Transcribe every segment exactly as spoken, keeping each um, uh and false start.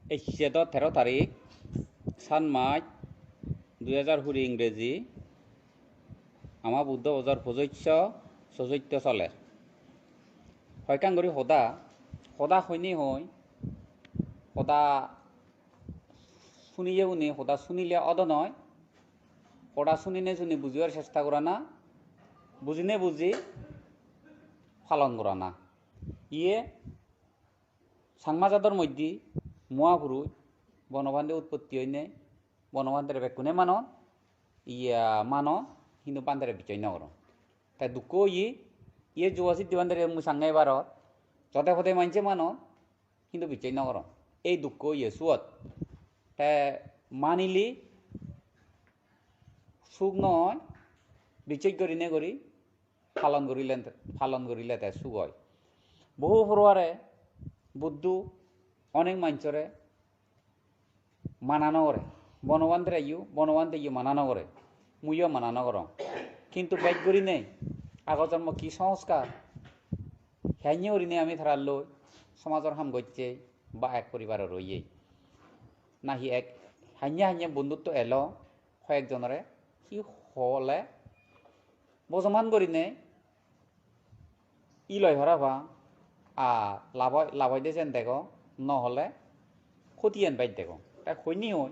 Ecche do tero tarik, san mas, dui hajar kuri ingreji, ama Buddho bojor pojosso sososso soler. Hoyekkan guri hoda, hoda hoinei hoi, hoda suniye uni, hoda sunile odo noi, hoda suninei suni bujibar chesta gorana, bujinei buji palon gorana. Iye Changma jador moddhe Mohapurush Bonobhante utpotti oinei, Bonobhantere bekkune manon, iya manon, hintu Bhantere bichchej no goron. Te dukko oye, iye Juba Siddhi Bhantere mui sange ebarot, jode pode manje manon, hintu bichchej no goron. Ei dukko oye suot. Te manile suk noi, bichchej gorine gori, palon gorile, palon gorile te suk oi. Bohu poribarey Buddho onek manjore mana no gore. Bonobhantereyo, Bonobhanteyo mana no gore. Muiyo mana no gorong. Kintu bej gurinei ago jonmo ki sanskar, henne gurinei ami taralloi somajor ham gocche ba ek poribaror oye. Nahi ek henne henne bondhutto elo, hoyek jonore hi hole bojoman gurinei iloi parapang, a lab oi, lab oide siyen degong, no hole hotiyan bej degong. Te hoinei hoi,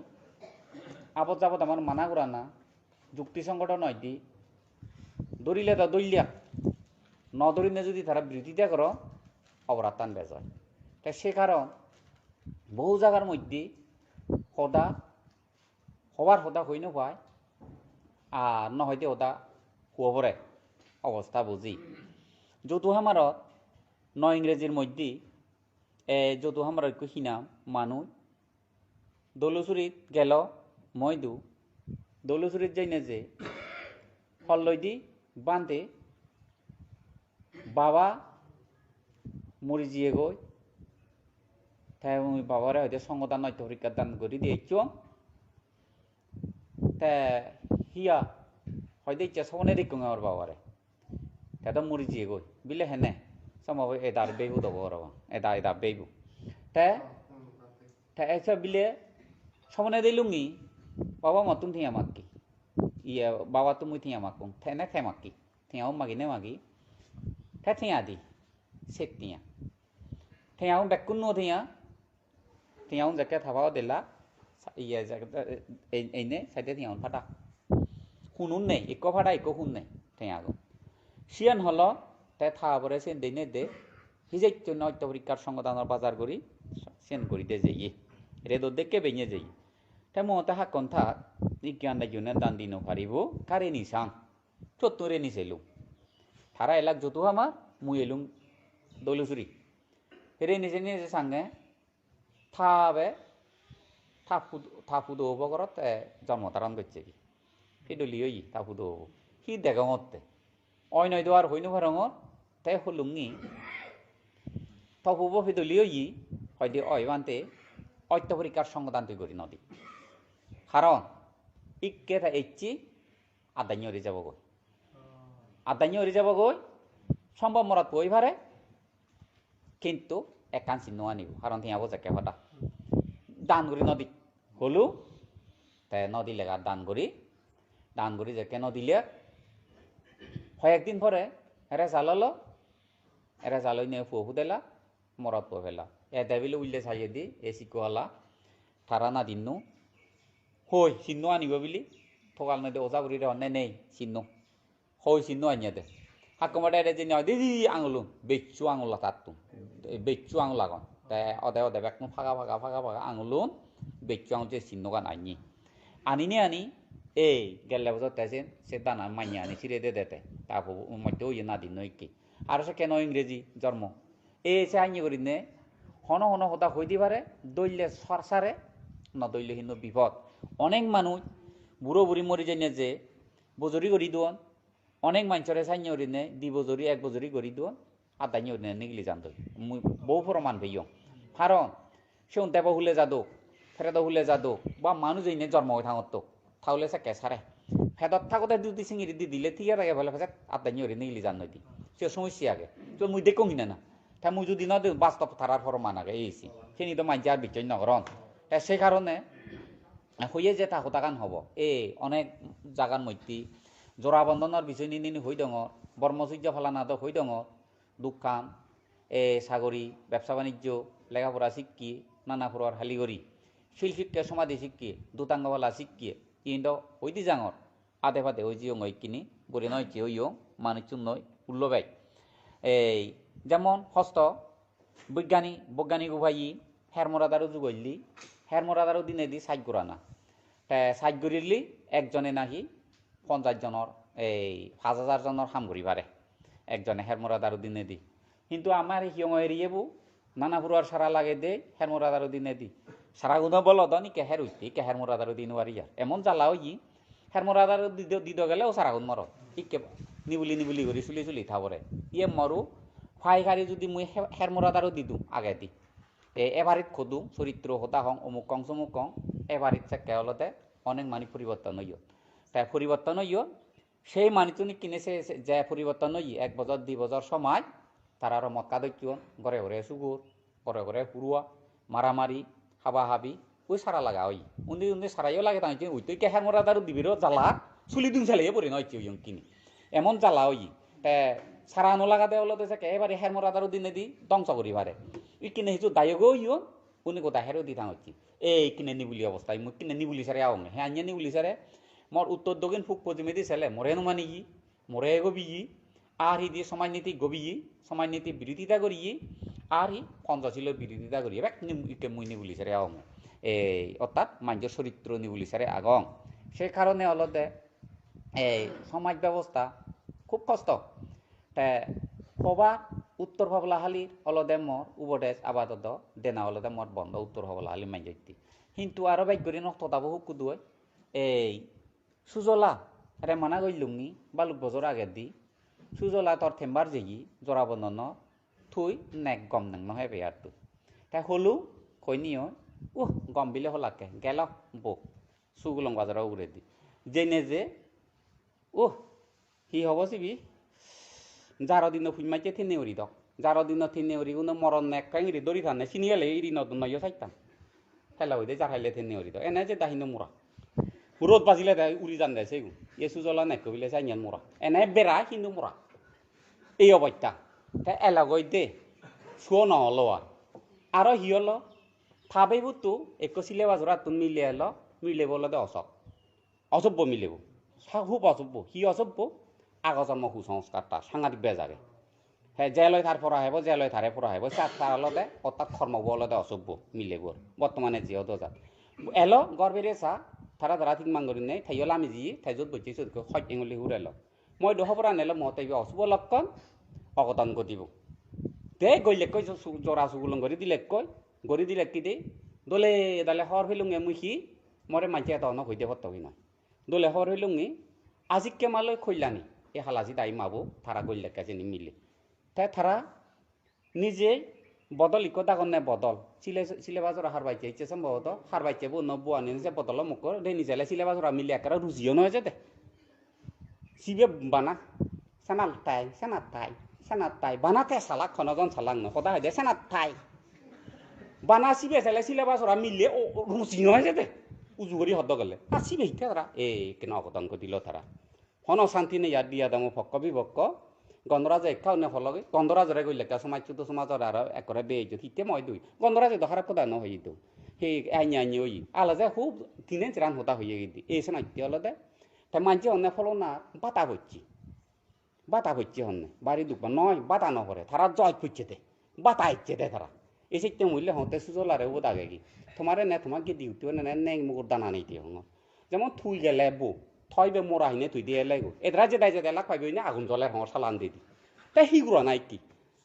abot jabot amar mana gorana jukti songoto noi di, dorile do dollak, no dorine judi tara birodita goro, oborattan bej oi. Te se karon bohu jagar moddhe hoda hobar hoda hoi no pai, ar no hoide hoda huo pore obosta buji. Jotu hamarot no ingrejir moddhe, e, Jotu hamarot ekko hinam manuj Dolusurit gelo, moidu Dolusurit jeinei je holloi di, "Bhante, baba muri jiyegoi, te mui babare hoide songodan oitto porikka dan guri di ecchong." Te hiya hoide icche sobone dekkong amar babare. Te do muri jiyegoi. Bile hene? Somobo edar beibu dobo oro. Eda, eda beibu. Te, te ecche bile sobone delungi, "Baba mottun tiya makki." Iye, "Baba tun mui tiya makkong." Te ne te makki. Tiya un magi ne magi. Te tiya di. Set tiya. Tiya un bekkun no tiya. Tiyaun jekke ta bao dela, sa-, iye, je-, e-, e-, eine saide tiyaun pada. Hunun nei, ikko pada, ikko hun nei, tiyagun. Siyan holo, te ta pore siyen deinei de, hijettun oitto porikkar songodanor bajar guri, siyen guri de jeye. Redot dekke beinei jeye. Te mo te hakkon ta, igyan dajune dan di no paribo, ta reni sang. Sottun reni selung. Tara elak Jotu hamar, mui elung Dolusuri. Reni seni je sange, ta be, ta pud-, ta pudo obo gorot, eh, jonmo dharon gocchegi. Pidoli oye, ta pudo obo. Hi degongotte? Oi noi do ar hoi no parongor, te hulungi. To pubo pidoli oye, hoide oi bhante, oitto porikkar songodan tui gori no di. Karon, ikke ta ecche, addanyo uri jabogoi. Addanyo uri jabogoi, sombhob morot oi pare, kintu ekkan sinno anibo, karon tiyabo jekke pada. Dan guri no di, holu, te no di lega dan guri, dan guri jekke no dile, hoyek din pore, ere jal olo, ere jal oine puo pudela, morot puo pela. E debil ulle sajedi, e sikku hala, tara nadinnu. Hoi, sinno anibo bili, togal noi de oja burire honne nei, sinno. Hoi sinno anye de. Hakko made ere jeni hoide, "Di, di, angulun, becchu angul tattun." Becchu angul agon. Te ode ode bekkun paga paga, paga paga angulun, becchu angul je sinnogan anye. Anine ani, ei, gelle bojor te sen, se dana manye ani sire de de te. Ta po, motte oye nadinno ikke. Aro sekke no ingreji jormo. E se anye gurinei hono hono hoda hoi di pare, doille sar sare, no doille hintu bipod. Onek manuj buro buri mori jeinei je bojori guri duon, onek manjore sanye gurinei di bojori, ek bojori guri duon, addanyo gurinei nigili jandoi. Mui bohu proman peyong. Karon sigun debo hule jadok, predo hule jadok, ba manuj oinei jormo oi tangottok. Tahole sekke sare. Pedot thagote judi singiri di dile thik age, bole pejat addanyo guri nigili jan noi di. Se somossya age. To mui dekkong hina na. Ta mui judi no de bastob tarar proman age ei si. Seni do manje ar bichchoj no goron. Te se karone hoye je ta hodagan hobo, e onek jagar moddhe jora bondhonor bisoy ninini hoi dongor, bormo sujjo palana do hoi dongor, dukkan, e sagori, bebsa banijjo, lega pora sikke, nana puror hali gori, sil sikke, somadhi sikke, dutango pala sikke, iyen do hoi di jangor. Ade pade oi jiyong, ikkini guri noi, je oyong manuchun noi ullo bej. Ei jemon hosto, bigyani, bogyani ubaye hermora daru jugoilli, hermora daru dinedi saj gorana. Te saj gorilli ekjone nahi ponjaj jonor, ei paj hajar jonor ham guri pare, ekjone hermora daru dinedi. Hintu amar hiyongo eriyebu nana puror sara lage de, hermora daru dinedi. Saraguno bolodon ikke her utte, ikke hermora daru di no pari ar. Emon jala oye, hermora daru dido, dido gele o saragun moron. Ikke nibuli nibuli guri suli suli thabore. Iye moru, paikari judi mui he-, hermora daru didung agedi. E ebarit hodung, soritro hoda hong, omuk hong, somuk hong, ebarit sekke olode onek mani poriborton oyon. Te poriborton oyon, sei manuchun ikkine se, se je poriborton oye, ek bojor, di bojor somaj, tara aro mot ka docchon, gore gore sugor, gore gore hurua, maramari, haba habi, ui sara laga oye. Undi undi sarayo lage tang, uttun ikke hermora daru dibiro jala, suli dun sele pori no icche oyon ikkini. Emon jala oye. Te sara no lagade olode sekke ebare hermora daru dinedi dongso guri pare. Ikkine hissu dayogo oyon, uni goda hero di tang hocche. Ei ikkine nibuli obostai, mui ikkine nibuli sere agonge. He anye nibuli sere, mor uttor dogin puk pojimedi sele, more no maniye, more gobiye, ar hidi somajniti gobiye, somajniti birodita goriye, ar hi Ponchosilor birodita goriye, bek ni-, ikke mui nibuli sere agonge. Ei, ortat manjor soritro nibuli sere agong. Se karone olode, ei, somaj bebosta hub hosto. Te hoba uttor Pablahalir olode mor ubodes abadoto dena olode mor bondo uttor Pablahalir manjotte. Hintu aro bej guri nok todabo hukku duoi. Ei Sujola, re mana goillungi baluk bojor agedi. Sujola tor tembar jeyi, jora bondonor, tui nek gom nek no hebe ar tui. Te holu, koi ni oi, uh, gom bile holakke, gelo, bo. Sugulong bazaro uguredi. Jene je, uh, hi hobo sibi? Jaro dino puj macche thinne uri dok. Jaro dino thinne uri uno moron ekka ingiri dori thanne, sini gele iri nodun noyo saittan. Hela hoide jar haile thinne uri dok. Ene je da hindu mura. Rod bajile de uri jande segu. Ye Sujola nekko bile sainyan mura. Ene bera hindu mura. Ei obosta. Te elogoi de. Suo no olo ar. Aro hi olo? Tabe buttu ekko sile bajorattun mile elo. Mile bole de osok. Osobbo milebo. Sa-, hub osobbo. Hi osobbo? Ago jonmo kusongskar tar, sangadik bej age. He jeloi tar pora hebo, jeloi tare pora hebo. Sa-, tar olode, ortat kormobo olode osobbo, milebor. Bottomane je odo jat. Elo, gor bere sa, tara tara thik mang gurinei, teyo lami jiye, te jot bocche sot ekko hoj enguli hure elo. Moi do hoboran elo, mo te ibe osubo lokkon, ogodon godibo. Te goillekkoi su-, su-, jora sugulong gori dilekkoi, gori dilekkide, dole dale hor pelunge mui hi, more manche eto ono hoide potto hi noi. Dole hobor pelungi, ajikke maloi koilani, e hala sidai mabo, tara gollekka seni mile. Te tara nije bodol ikko dagonne bodol, sile, sile bajora har bacche icche sombhoboto, har bacche bo no buani se bodolo mukko, reni sele sile bajora mile ekkere rujiyo no ejede. Sibe bana, Senat tai, senat tai, senat tai. Bana te salak, hono jon salak no. Hoda hoide senat tai. Bana sibe sele sile bajora mile o, o, ruji no ejede. Uju guri hoddo gele. A sibe hitte tara. E, ekkena ogodon goi dilo tara. Hono santi nei ar diya damo pokko bipokko. Gondoraje ekka hone hologi. Gondorajore gollekka somaj sudo somajore aro ekkore bejot. Hitte moi dui. Gondoraje do harap hoda no hoye do. He anya anya oye. Ala je hub tinen seran hoda hoye gidi. E senotte olode. Te manje honne pholona bata pocche. Bata pocche honne, bari duk ba noi, bata no pore, tara joj pocche de, bata ecche de tara. E sette muille honte Sujolare ubot agegi. Tomare ne toma gedi utti bene ne neng mugur dana nei de hongor. Jemon tui gele bo, toi be mora hine tui de elego. Edra jedai jedai lak paibe hine agun joler hongor salan dedi. Te hi gurana ikki?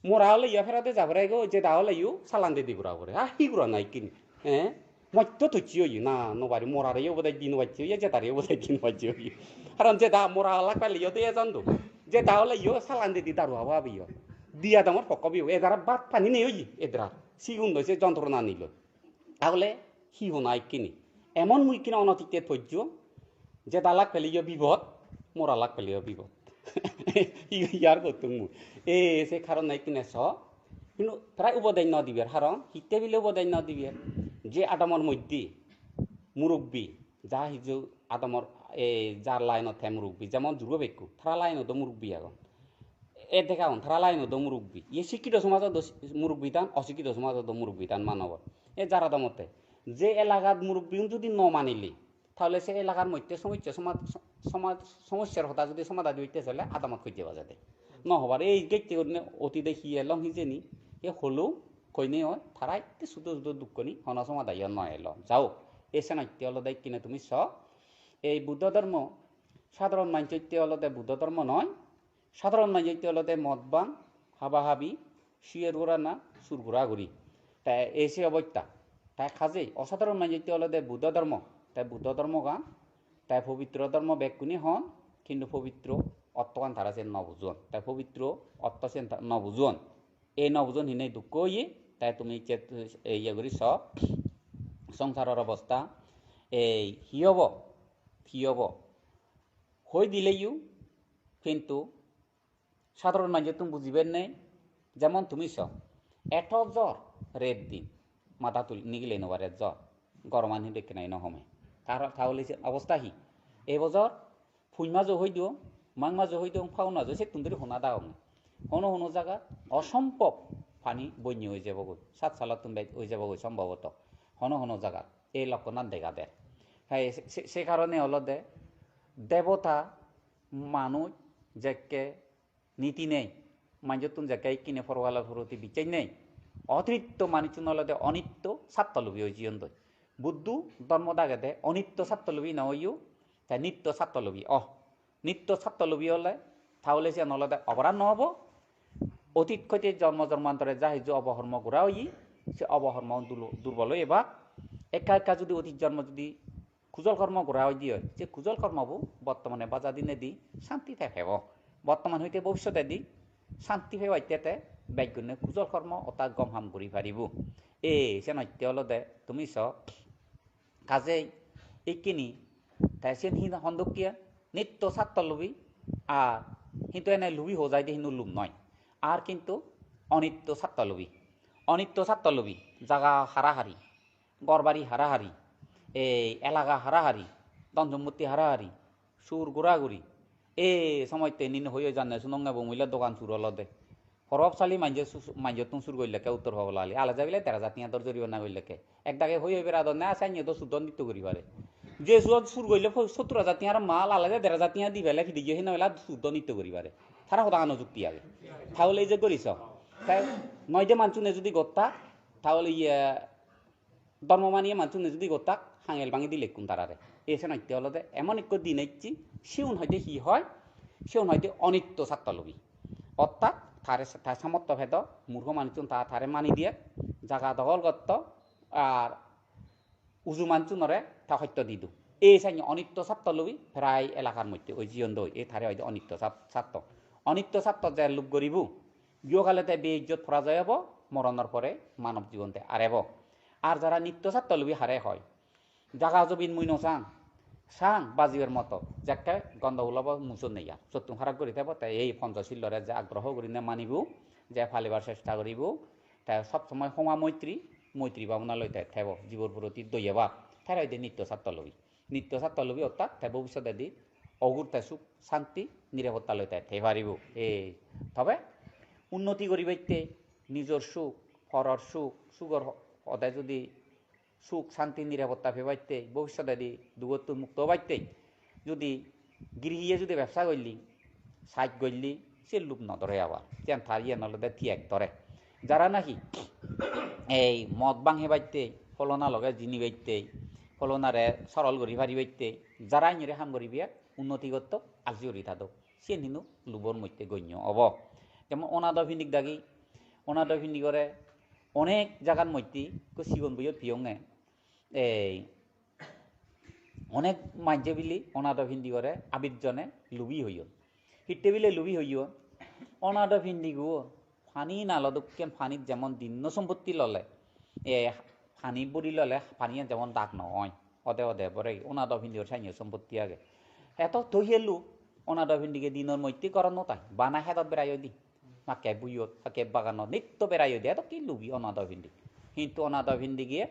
Mora ole iyo ferode ja pore go, jeda ole iyo salan dedi gura pore. Ha, hi gurana ikkini? Eh? Motto tocche oye na, no pari, morare yo bodai din bacche oye, jedare yo bodai din bacche oye. Karon jeda mora alak pele yo de ejon do. Jeda ole yo salan dedi daru habo abi yo. Diya damor pokko biyo, edara bhat pani nei oye, edara. Sigun do se jontrona nilo. Tahole hi hona ikkini? Emon mui ikkini onotikke thojjo, jeda alak pele yo bibot, mora alak pele yo bibot. Hi, hi ar gottung mui. E, se karon ikkine so. Hintu prai ubodej no diber, karon hitte bile ubodej no diber. Je adamor moddhe murubbi, ja hiju adamor, e, jar line-ot te murubbi, jemon Jurgo Bekku, tara line-ot do murubbi agon. E dega agon, tara line-ot do murubbi. Ye sikkito somajot do murubbi tan, osikkito somajot do murubbi tan manobor. E jar adamotte. Je elagat murubbiun judi no manile, tahole se elakar moddhe somosya soma-, soma-, somosyar hoda judi somadhan dibatte sele adamot hojje bajede. No hobar ei gette gurinei otide hi elong hijeni, e holo hoine oi, tara itte sudo sudo dukkoni hono somadhan yo no elo. Jao, e senotte olode ikkine tumi so, ei Buddho dhormo sadharon manjotte olode Buddho dhormo noi, sadharon manjotte olode mod bang, haba habi, siyer gorana, sur gora guri. Te ei se obosta. Te kajei osadharon manjotte olode Buddho dhormo. Te Buddho dhormogan, te pobitro dhormo bekkune hon, hintu pobitro ottogan tara siyen no bujon. Te pobitro otto siyen ta-, no bujon. Ei no bujon hinei dukko oye, te tumi je, e, iye guri so, songsaror obosta, ei hi obo? Hi obo? Hoi dileyo, hintu sadharon manjottun bujibar nei, jemon tumi so, eto jor, ret din, mada tul-, nigile no pare jor, goroman hintu ekkena no home. Tar-, tahole se obosta hi? Ei bojor Pun majo hoi dong, Mag majo hoi dong, Fagun majo, settun dhuri hona dagong. Hono hono jagat osombhob pani bonnyo oi jebogoi, sat salottun bej oi jebogoi sombhoboto. Hono hono jagat ei lokkonan dega der. Hai se, se, se karone olode debota manuj jekke niti nei, manjottun jekke ikkine porogalor proti bichchej nei, otiritto manuchchun olode onitto sattolobi oi jiyondoi. Buddho dhormot agede onitto sattolobi no oiyo, te nitto sattolobi o. Nitto sattolobi ole, tahole siyan olode oborad no obo. Otit hoite jonmo jonmantore ja hiju obohormo gora oye, se obohormo dulo-, durbol oye ba. Ekka ekka judi otit jonmo judi kujol kormo gora oide oi, se kujol kormobo bottomane baja dinedi santi te pebo. Bottoman hoite bobissotedi santi pebatte te bej gunne kujol kormo orthat gom ham guri paribo. E, senotte olode tumi so, kajei ikkini, te siyen hi hon dokke, nitto sattolobi, ar hintu ene lobi ho jaide hintu lob noi. Ar kintu onitto sattolobi. Onitto sattolobi, jaga harahari, gor bari harahari, ei elaga harahari, dhon sompotti harahari, sur guraguri. Ei somotte nin hoi hoi janne sunonge bo muile dogan sur olode. Porobabsali manje su-, su-, manjottun sur goillekke uttor pabol ali. Ale jai bile der hajar tenga dor joribana goillekke. Ek dage hoi hoi beradonne ase anye do suddo nitto guri pare. Je suot sur goille po-, sottur hajar tengar mal ale je der hajar tenga di pele pidi je hina bela suddo nitto guri pare. Tara hodagano jukti age. Tahole ei je goriso. Te noide manchune judi gotta, tahole iye dhormo maniye manchune judi gottak, hangel bangi dilekkun tarare. Ei senotte olode emon ekko din ecche, siun hoide hi hoi? Siun hoide onitto sattolobi. Orthat tare, ta samortho pedo, murkho manuchun ta tare mani diye, jaga dogol gotto, ar uju manuchunore ta hosto dido. Ei sanye onitto sattolobi prai elakar moddhe oi jiyondoi, ei tare hoide onitto sat-, satto. Onitto satto je lub goribo, ihokale te beizzot porajoi obo, moronor pore manob jibon te arebo. Ar jara nitto sattolobi hare hoi, jaga jobin mui no sang, sang bajibar moto, jekke gondogol obo mui sot nei ar. Sottun harap guri thebo, te ei Ponchosil lore je agroho gurinei manibo, je palibar chesta guribo, te sob somoi homa moitri, moitri bhabona loi te thebo, jibor proti doya bhab, tare hoide nitto sattolobi. Nitto sattolobi orthat te bobissotedi ogur te suk, santi, nirapotta loi te thei paribo. Ei, tobe unnoti guribatte nijor suk, poror suk, sugor ho-, hode judi suk, santi, nirapotta pebatte, bobissotedi dugottun mukto obatte, judi girihiye judi bebsa golle, saj golle, se lub no dore abar. Siyan tar iyan olode tiyek dore. Jara nahi ei mod bang hebatte, holona loge jinibatte, holonare sorol guri paribatte, jara injure ham guribe, unnoti gottok, alsi guri thadok. Siyen hintu lubor moddhe gonyo obo. Jemon onado pindik dagi, onado pindigore onek jagar moddhe ekko sigon boyot piyonge. Ei onek manje bili onado pindigore abirjone lubi hoyon. Hitte bile lubi hoyon? Onado pindigo pani nalo dokken, panit jemon dinno sompotti lole, e pani buri lole paniyan jemon dag no oi. Ode ode bore onado pindigor sanye sompotti age. Eto to helu onado pindige dinor moddhe gorot no tai, bana hedot berai oi di. Makke buyot, makke baganot, nitto berai oi di. Eto ki lubi onado pindig. Hintu onado pindige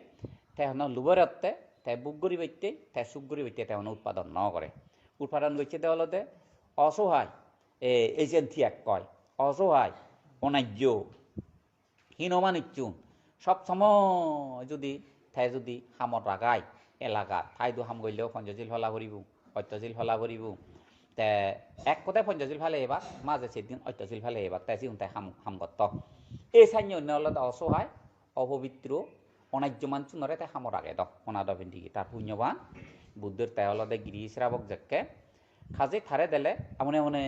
Te hono luborotte, te bhog guribatte, te suk guribatte te hono utpadon no gore. Utpadon gocche de olode osohai, e, ejen thiyakkoi, osohai, onajjo, hino manuchchun sob somoy judi te judi hamot ragai elagat, ta idu ham golleo Ponchosil pala poribo, Ottosil pala poribo. Te ek kode Ponchosil pale ebak, maje seddin Ottosil pale ebak, te sigun te ham, ham gotto. Ei sannye onne olode osohai, opobitro, onajjo manuchchunore te hamot rage do, onado pindigi. Tar punyoban Buddhor te olode giri srabok jekke, haje tare dele amone amone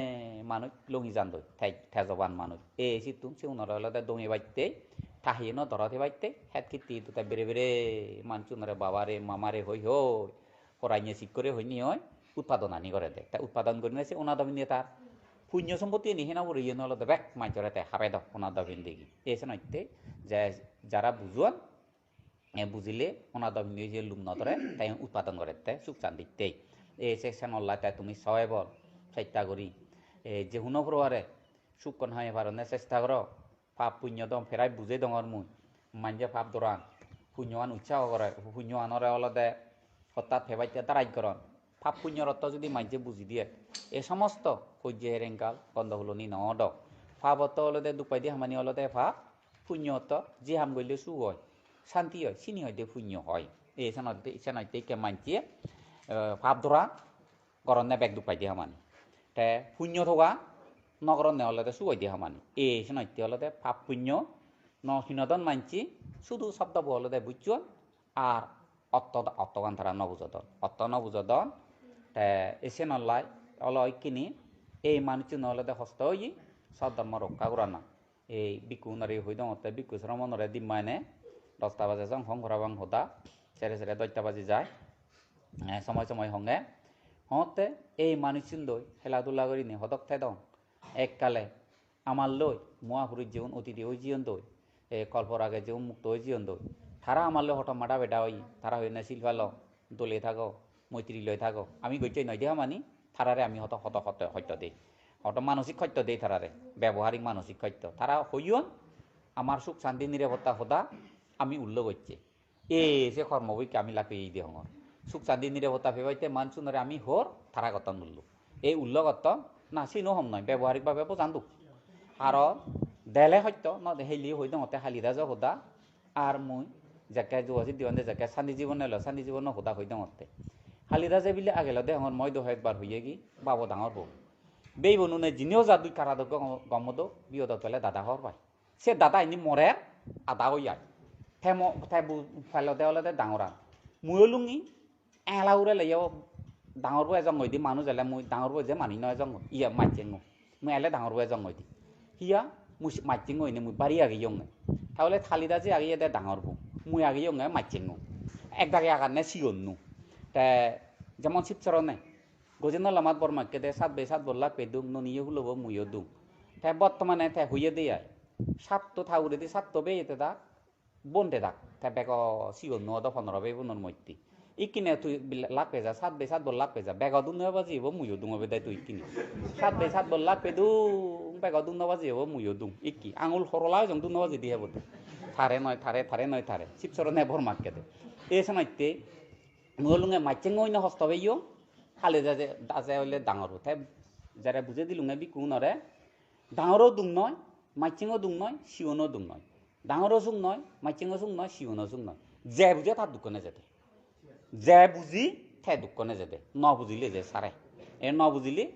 manuj longi jandoi, tej-, tejoban manuj. E sittun sigunore olode dongi batte, tahiye no dorot hebatte, het kitti idu te bere bere manuchchunore babare, mamare hoi hoi, poranye sikkore hoinei hoi, utpadon ani gore de. Te utpadon gurinei se onado pindigi tar punyo sompotti ani hena puri iyen olode bek manjore te habe do onado pindigi. E senotte je jara bujon, e, bujile onado pindigi je lum no dore, te utpadon gorette, suk santitte. E se senolla te tumi soebor chesta guri, e, je hono porobare sukkon hame paronne chesta goro. Pap punyo dong, perai bujei dongor mui. Manje pap doran, punyoan utsaho gore, punyoanore olode hottat pebatte daraj goron. Pap punyor ortho judi manje buji diye, e somosto hojje herengal, gondo huloni no odo. Pap ortho olode duk paide hamani olode pap, punyo ortho je ham golle suk oi, santi oi, sini hoide punyo oi. E senotte, senotte ikke manje, eh, pap doran goronne bek duk paide hamani. Te punyo toga no goronne olode suk oide hamani. E senotte olode pap punyo no hinodon manje, sudu sobdobo olode bujjon, ar otto, ottogan tara no bujodon. Otto no bujodon. Te e senollai olo ikkini ei manuchchuno olode hosto oye, sot dhormo rokka gorana. Ei bhikkhugunore hoi dongotte, bhikkhu sromonore dimma ene dosta baje song hong parapang hoda, sere sere dosta baji jai. Eh, somoy somoy honge. Hongotte ei manuchchun doi hela dula gurinei hodok thedong. Ekkale amar loi muapuruj jeun otiti oi jeyon doi, ei kolpor age jeun mukto oi jeyon doi, tara amar loi hoto mada beda oye, tara hoyonne sil palo, dole thago, moitri loi thago. Ami gocche noi de hamani, tarare ami hoto, hoto, hoto hosto dei. Hoto manosik hosto dei tarare, beboharik manosik hosto. Tara hoyon, amar suk santi nirapotta hoda ami ullo gocche. E se kormo boikke ami lak peye de hongor. Suk santi nirapotta pebatte manuchunore ami hor, tara gotton ullo. Ei ullo gotton, na, sino hom noi, beboharik bhabe bojan duk. Aro dele hosto, no de heli hoi dongotte Halidajo hoda, ar mui jekke Jugo Siddhi bhante jekke Santi Jibon elo, Santi Jibono hoda hoi dongotte. Halidaje bile agelo dehongor, moi do hoi ekbar hoyegi, babo dangor bo. Beibo nune jinio ja dui kara do gom-, gommo do, biyo do tole dada hor pai. Se dada indi morer, ada oi ai. Te mo-, te bu-, pelode olode dangoran. Mui olungi, ela ure leiyo dangor bo ejong goi di manuj ele mui dangor bo je mani no ejong goi. Iya, majjengo. Mui ele dangor bo ejong goi di. Hiya, mui si-, majjengo ine mui bari ageyonge. Tahole Halida je ageye de dangor bo. Mui ageyonge majjengo. Ek dagi aganne sigonnu. Te jemon Sibsorone. Gojendra Lamath Borma ekkede sat bei sat bolla pedung, noniye hulobo muiyo dung. Te bottomane te hoye de ai. Satto ta uguredi satto beye te dak, bonte dak. Te bego sigon no odo pondro bei bonor moddhe. Ikkine tui bil-, lak peja, sat bei sat bol lak peja. Bego dun no baji ebo muiyo dung obede tui ikkine. Sat bei sat bol lak pedung, bego dun no baji ebo muiyo dung. Ikki, angul horola ojong dun no baji di hebo de. Tare noi tare, tare noi tare. Sibsorone Borma ekkede. E senotte, mui olunge majjengo ine hosto peyo. Halidaje, daje ole dangor bo. Te jere bujei dilunge bhikkhugunore, dangoro duk noi, majjengo duk noi, sigono duk noi. Dangoro suk noi, majjengo suk noi, sigono suk noi. Je buje tar dukko nejede. Je buji, te dukko nejede. No bujile je sare. E no bujile,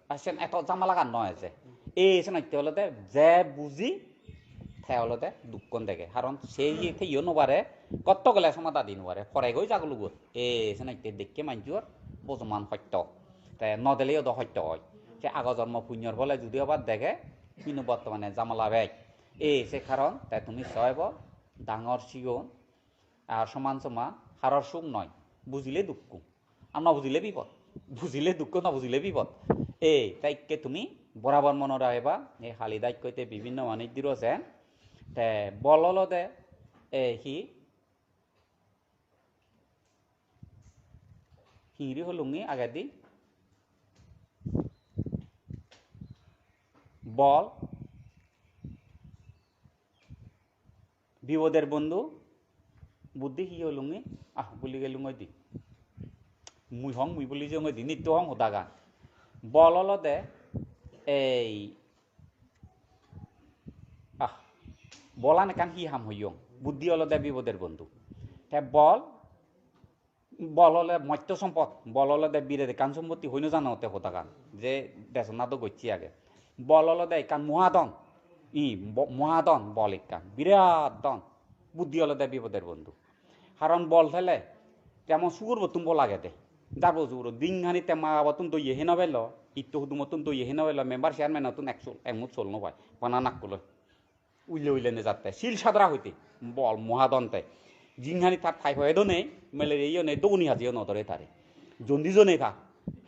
ar sen eto jamalagan no eje. E senotte olode je buji, te olode dukkon dege. Karon se iye te iyo no pare, gotto gele somadha di no pare. Pore goi jagulugot. E senotte dekke manjor bojoman hosto. Te no deleyo do hosto oi. Se ago jormo punyor bole judi obar dege, hintu bottomane jamala bej. E se karon te tumi soebo dangor sigon ar soman soma haror suk noi. Bujile dukko. Ar no bujile bipod. Bujile dukko, no bujile bipod. E, te ikke tumi borabor monot rageba, e Halida ikko te bibinno manuj diro sen, te bol olode, e, hi? Hingiri holungi agedi? Bol. Bipoder bondhu, Buddhi hi holungi? Ah, buli gelung oi di. Mui hong, mui buli jeyong oi di. Nitto hong hodagan. Bol olode ei, ah, bolan ekkan hi ham hoyong? Buddhi olode bipoder bondhu. Te bol, bol ole moitto sompot, bol olode biret ekkan sompotti, hoi no jano te hodagan, je desona do gocche age. Bol olode ekkan mohadon, i, bo-, mohadon bol ekkan, birat don. Buddhi olode bipoder bondhu. Haron bol thele, jemon sugurbottun bol agede. Jarbo suguro, dinghani te ma babottun doye he no pelo, itto hudumottun doye he no pelo, member chairman-ottun ek sol, ek mut sol no pai, bana nakkuloi. Uile uile nejatte, sil sadra hoite, bol mohadon te. Jinghani tar typhoid-o nei, malaria-yo nei, doguni hajeyo no dore tare. Jaundice-o nei tar,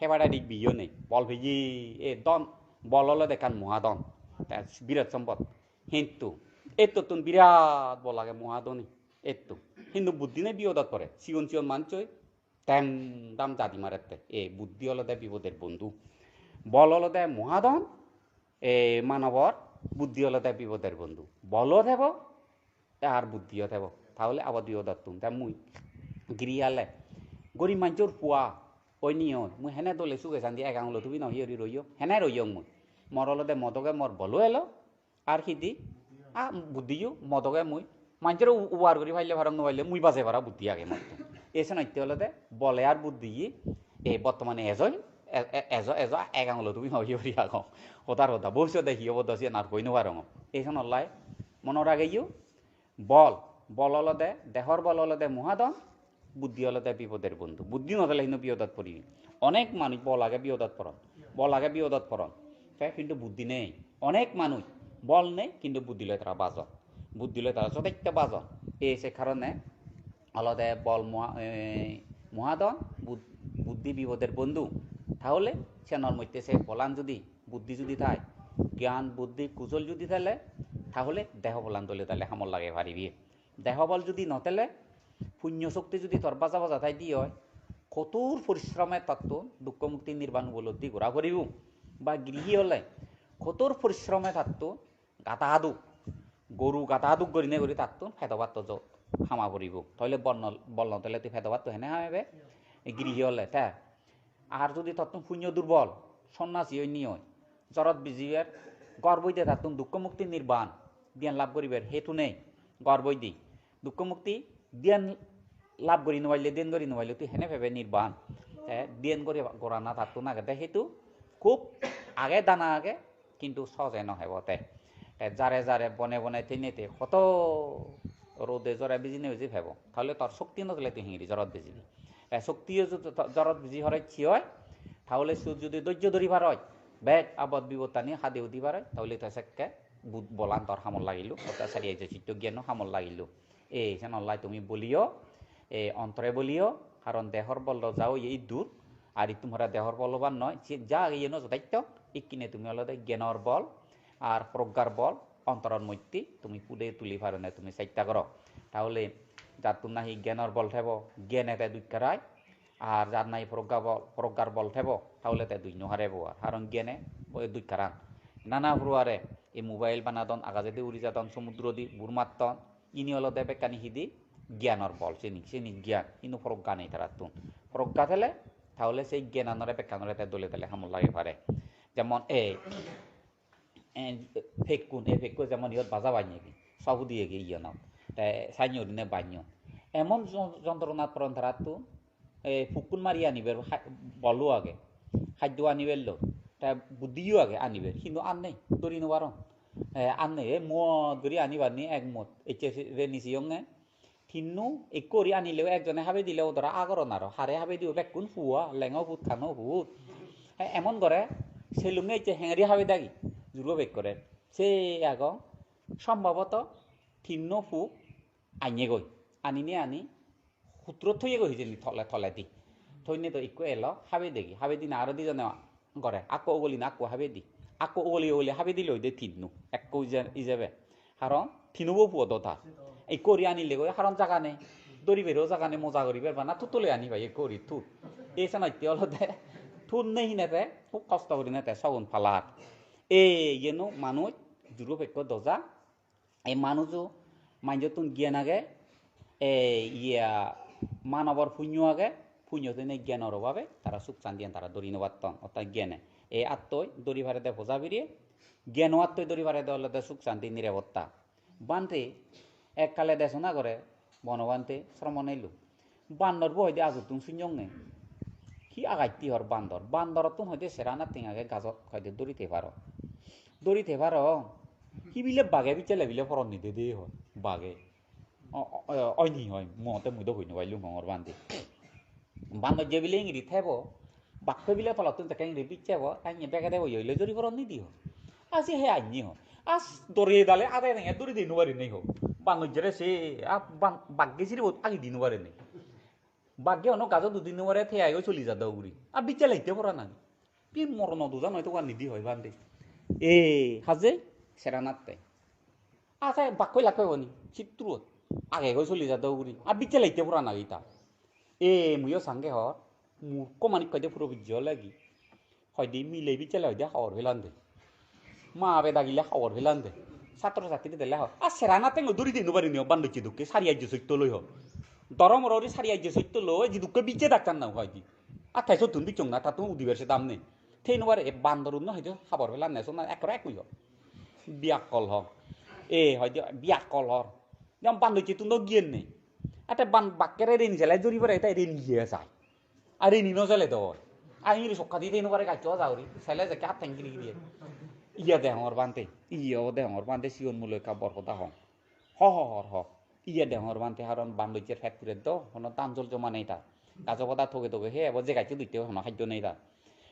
hepatitis B-yo nei, bol peye, e don, bol olode ekkan mohadon. Te birat sompot. Hintu ettottun birat bol age mohadoni, etto. Hintu buddhi nei biyodot pore. Sigon sigon manuchoi tem dam jadi marette. E buddhi olode bipoder bondhu. Bol olode mohadon, e manobor, buddhi olode bipoder bondhu. Bolo thebo, ar buddhiyo thebo. Tahole abot bipodottun. Te mui giri ale, gorib manjor pua, oi ni oi, mui hene dole suge sandi ek angulo tubi no hi gori royong. Hene royong mui. Mor olode modoge mor bolo elo, ar hidi? A, buddhiyo, modoge mui. Manjore u-, ubar guri paile parong no paile, mui baje para buddhi age mottun. Ei senotte olode bole ar buddhiye, e, bottomane ejo, e-, e-, ejo, ejo, ek angulo tubi hoi hoi agong. Hodar hoda, bobissote hi obo do siyen ar hoi no parongor. Ei senollai mone rageyo, bol, bol olode, dehor bol olode mohadon, buddhi olode bipoder bondhu. Buddhi no thele hintu biyodot poribi. Onek manuj bol age biyodot poron, bol age biyodot poron, te hintu buddhi nei. Onek manuj bol nei, hintu buddhi loi tara bajon, buddhi loi tara jothechcho bajon. Ei se karone olode bol moha-, eh, mohadon, bud-, buddhi bipoder bondhu. Tahole siyanor moddhe se bolan judi, buddhi judi thai, gyan, buddhi, kusol judi thele, tahole deho bolan dole dale hamot lagei paribi. Deho bol judi no thele, punyo shokti judi tor baja baja thai di oi, kotor porishrome tottun dukko mukti nirban upolobdhi gora poribo. Ba grihi ole kotor porishrome tottun gada haduk, goru gada haduk gorine guri tottun pedo bhatto jo hama poribo. Toile bol no, bol no thele tui pedo bhatto hene hamebe? E grihi ole te. Ar judi tottun punyo durbol, sonnasi oi ni oi, jorot bijiber, gorboi de tottun dukko mukti nirban, dhyan lab guriber hetu nei, gorboi di. Dukko mukti dhyan lab guri no parile, dhyan guri no parile tui hene pebe nirban? Te dhyan guri gorana tottun agede hetu, hub age dana age, hintu soje no hebo te. Te jare jare bone bone theinei te hoto rode jore bijine biji pebo. Tahole tor shokti no thele tui hingiri jorot bijibi? Te shoktiyo judi to-, jorot biji porocche oi, tahole sut judi dojjo dhori paroi, bek abot bipottani hadi udi paroi, tahole te sekke bu-, bolan tor hamot lagilo, orthat sariya je chitto gyano hamot lagilo. E, senollai tumi boliyo, e, ontore boliyo, karon dehor bol do ja oye iddur, ar ittun pore dehor bol obar noi, je ja age iyeno jothechcho, ikkine tumi olode gyanor bol, ar proggar bol, ontoror moddhe tumi pude tuli parone tumi chesta goro. Tahole jattun nahi gyanor bol thebo, gyane te duj harai, ar jar nahi progga bol, proggar bol thebo, tahole te duj no harebo ar. Karon gyane oi duj haran. Nana purare, ei mobile banadon, agajedi uri jadon, somudrodi bur matton, ini olode bekkani hidi? Gyanor bol, sini, sini gyan, hintu progga nei tarattun. Progga thele, tahole sei gyananore bekkanore te dole dale hamot lagei pare. Jemon ei, ei pekkun, ei pekku jemon iyot baja bannye gi, sob udiyegi iyanot. Te sannye gurinei banyon. Emon jon-, jontronat poron tarattun, e, pukkun mari aniber ha-, bolo age, haddo aniber loi, te buddhiyo age aniber, hintu ar nei, dori no paron. E, ar nei, e, mot guri anibar ni ek mot, ecche se-, reni siyonge, tinno ekko guri anileo ekjone habe dile odora agoron aro, hare habe dibo bekkun pua, lengo put, kano put. E, emon gore, selunge ecche hengeri habe dagi, juro bekkore. Se agon, sombhoboto tinno pu, anyegoi. Aninei ani huttro thoyegoi hijeni tole toledi. Thoinei do ikko elo, habe degi, habe dine aro dijone gore, akko ugolina akko habe di. Akko ugoli ugoli habe dile oide tinno, ekko ije-, ijebe. Karon tinobo puo do tar. Ikko guri anilegoi, karon jaga nei. Doribereo jaga nei, moja guriber bana tuttole ani pai ikko guri tut. Ei senotte olode tut nei hinete, hub kosto gurinete sogun palar. Ei yeno manuj juro pekko doja, ei manujo manjottun gyan age, e, iya, manobor punyo age, punyo tene gyanor obhabe tara suk santiyan tara dori no patton, orthat gyane. E attoi dori parede poja piriye, gyano attoi dori parede olode suk santi nirapotta. Bhante, ekkale desona gore, Bono Bhante, sromon elo. Bandor bo hoide ajottun sunyonge. Hi agaj ti hor bandor? Bandorottun hoide sera natting age gajot hoide dori te paro. Dori te paro. Hi bile bage bichele bile poron nide de hor. Bage. O-, o-, oini hoi, mo te mui do hoi no pailung hongor bhante. Bandor je bile ingiri thebo, bakko bile tolottun tekke ingiri bicchebo, anye begede oi oile jori poron nidi ho. Asi he anni ho. As dore dale ade nenge duri di no pari nei ho. Bandor jere se, a ban-, bagge siribot agi di no pari nei. Bagge ono gajot udi no pare, thei ayo soli jado uguri. A bicche laite poran agi. Pi morono dujan hoito ugan nidi hoi bhante. E, haje, seranatte. Ase bakkoi lakkoi goni, sitturot. Age goi soli jado uguri. A bicche laite poran agi ta. E, muiyo sange hor. Murkho manik hoide puro bijje olegi. Hoide mile bicchele hoide habor pelande. Ma be dagile habor pelande. Satro satri dele ho. A serana tengo duri di no parini ho, bandocche dukke sari ajje soitto loi ho. Doromoro uri sari ajje soitto loi, ji dukke bicche dakkan na hoide. A te sottun bichong na, tattun udibar se dam nei. Thei no pare, e bandor unno hoide habor pelande, sona ekkore ek ui ho. Biyakkol ho. E hoide biyakkol hor. Jam bandocche tun do giyen nei. Ate ban bakkere reni sele juri pare, te reni ye sai. Ar ini no sele dor. Ar ini sokka di teno bare gaccho aja uri. Sele jekke hat theng giri giri. Iya dehongor bhante. Iya o dehongor bhante, sigon mulo ekka bor hoda hong. Ho, ho, hor, ho. Iya dehongor bhante, haron bandoccher pet puret do, hono dan jol joma nei ta. Gajo pada toge toge he, ebo je gaccho dutte hono hajjo nei ta.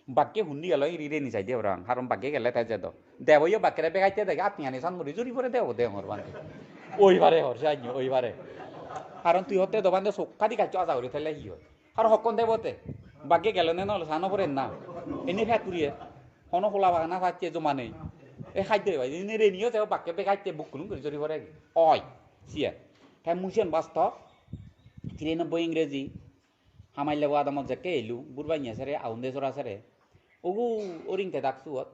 Bakke hundi gelo iri reni saide parapang, haron bakke gele te jedo. Debo yo bakkere begatte dege, attiyani san muri juri pore debo dehongor bhante. Oi pare hor se anyo, oi pare. Haron tui hotte do bhante sokka di gaccho aja guri thele hi oi. Haron hokkon debo te. Bakke gelo ne nolo sano pore na. Eni pet puriye. Hono hola bagana sacche joma nei. E hajde bai, eni reniyo te bakke begatte bukkulung guri juri pore gi. Oi, siye. Te musen bastob. Three nobboi ingreji. Hamaillebo adamot jekke elu, Burbanya sere, Aunde sora sere. Ugu oring tedak suot.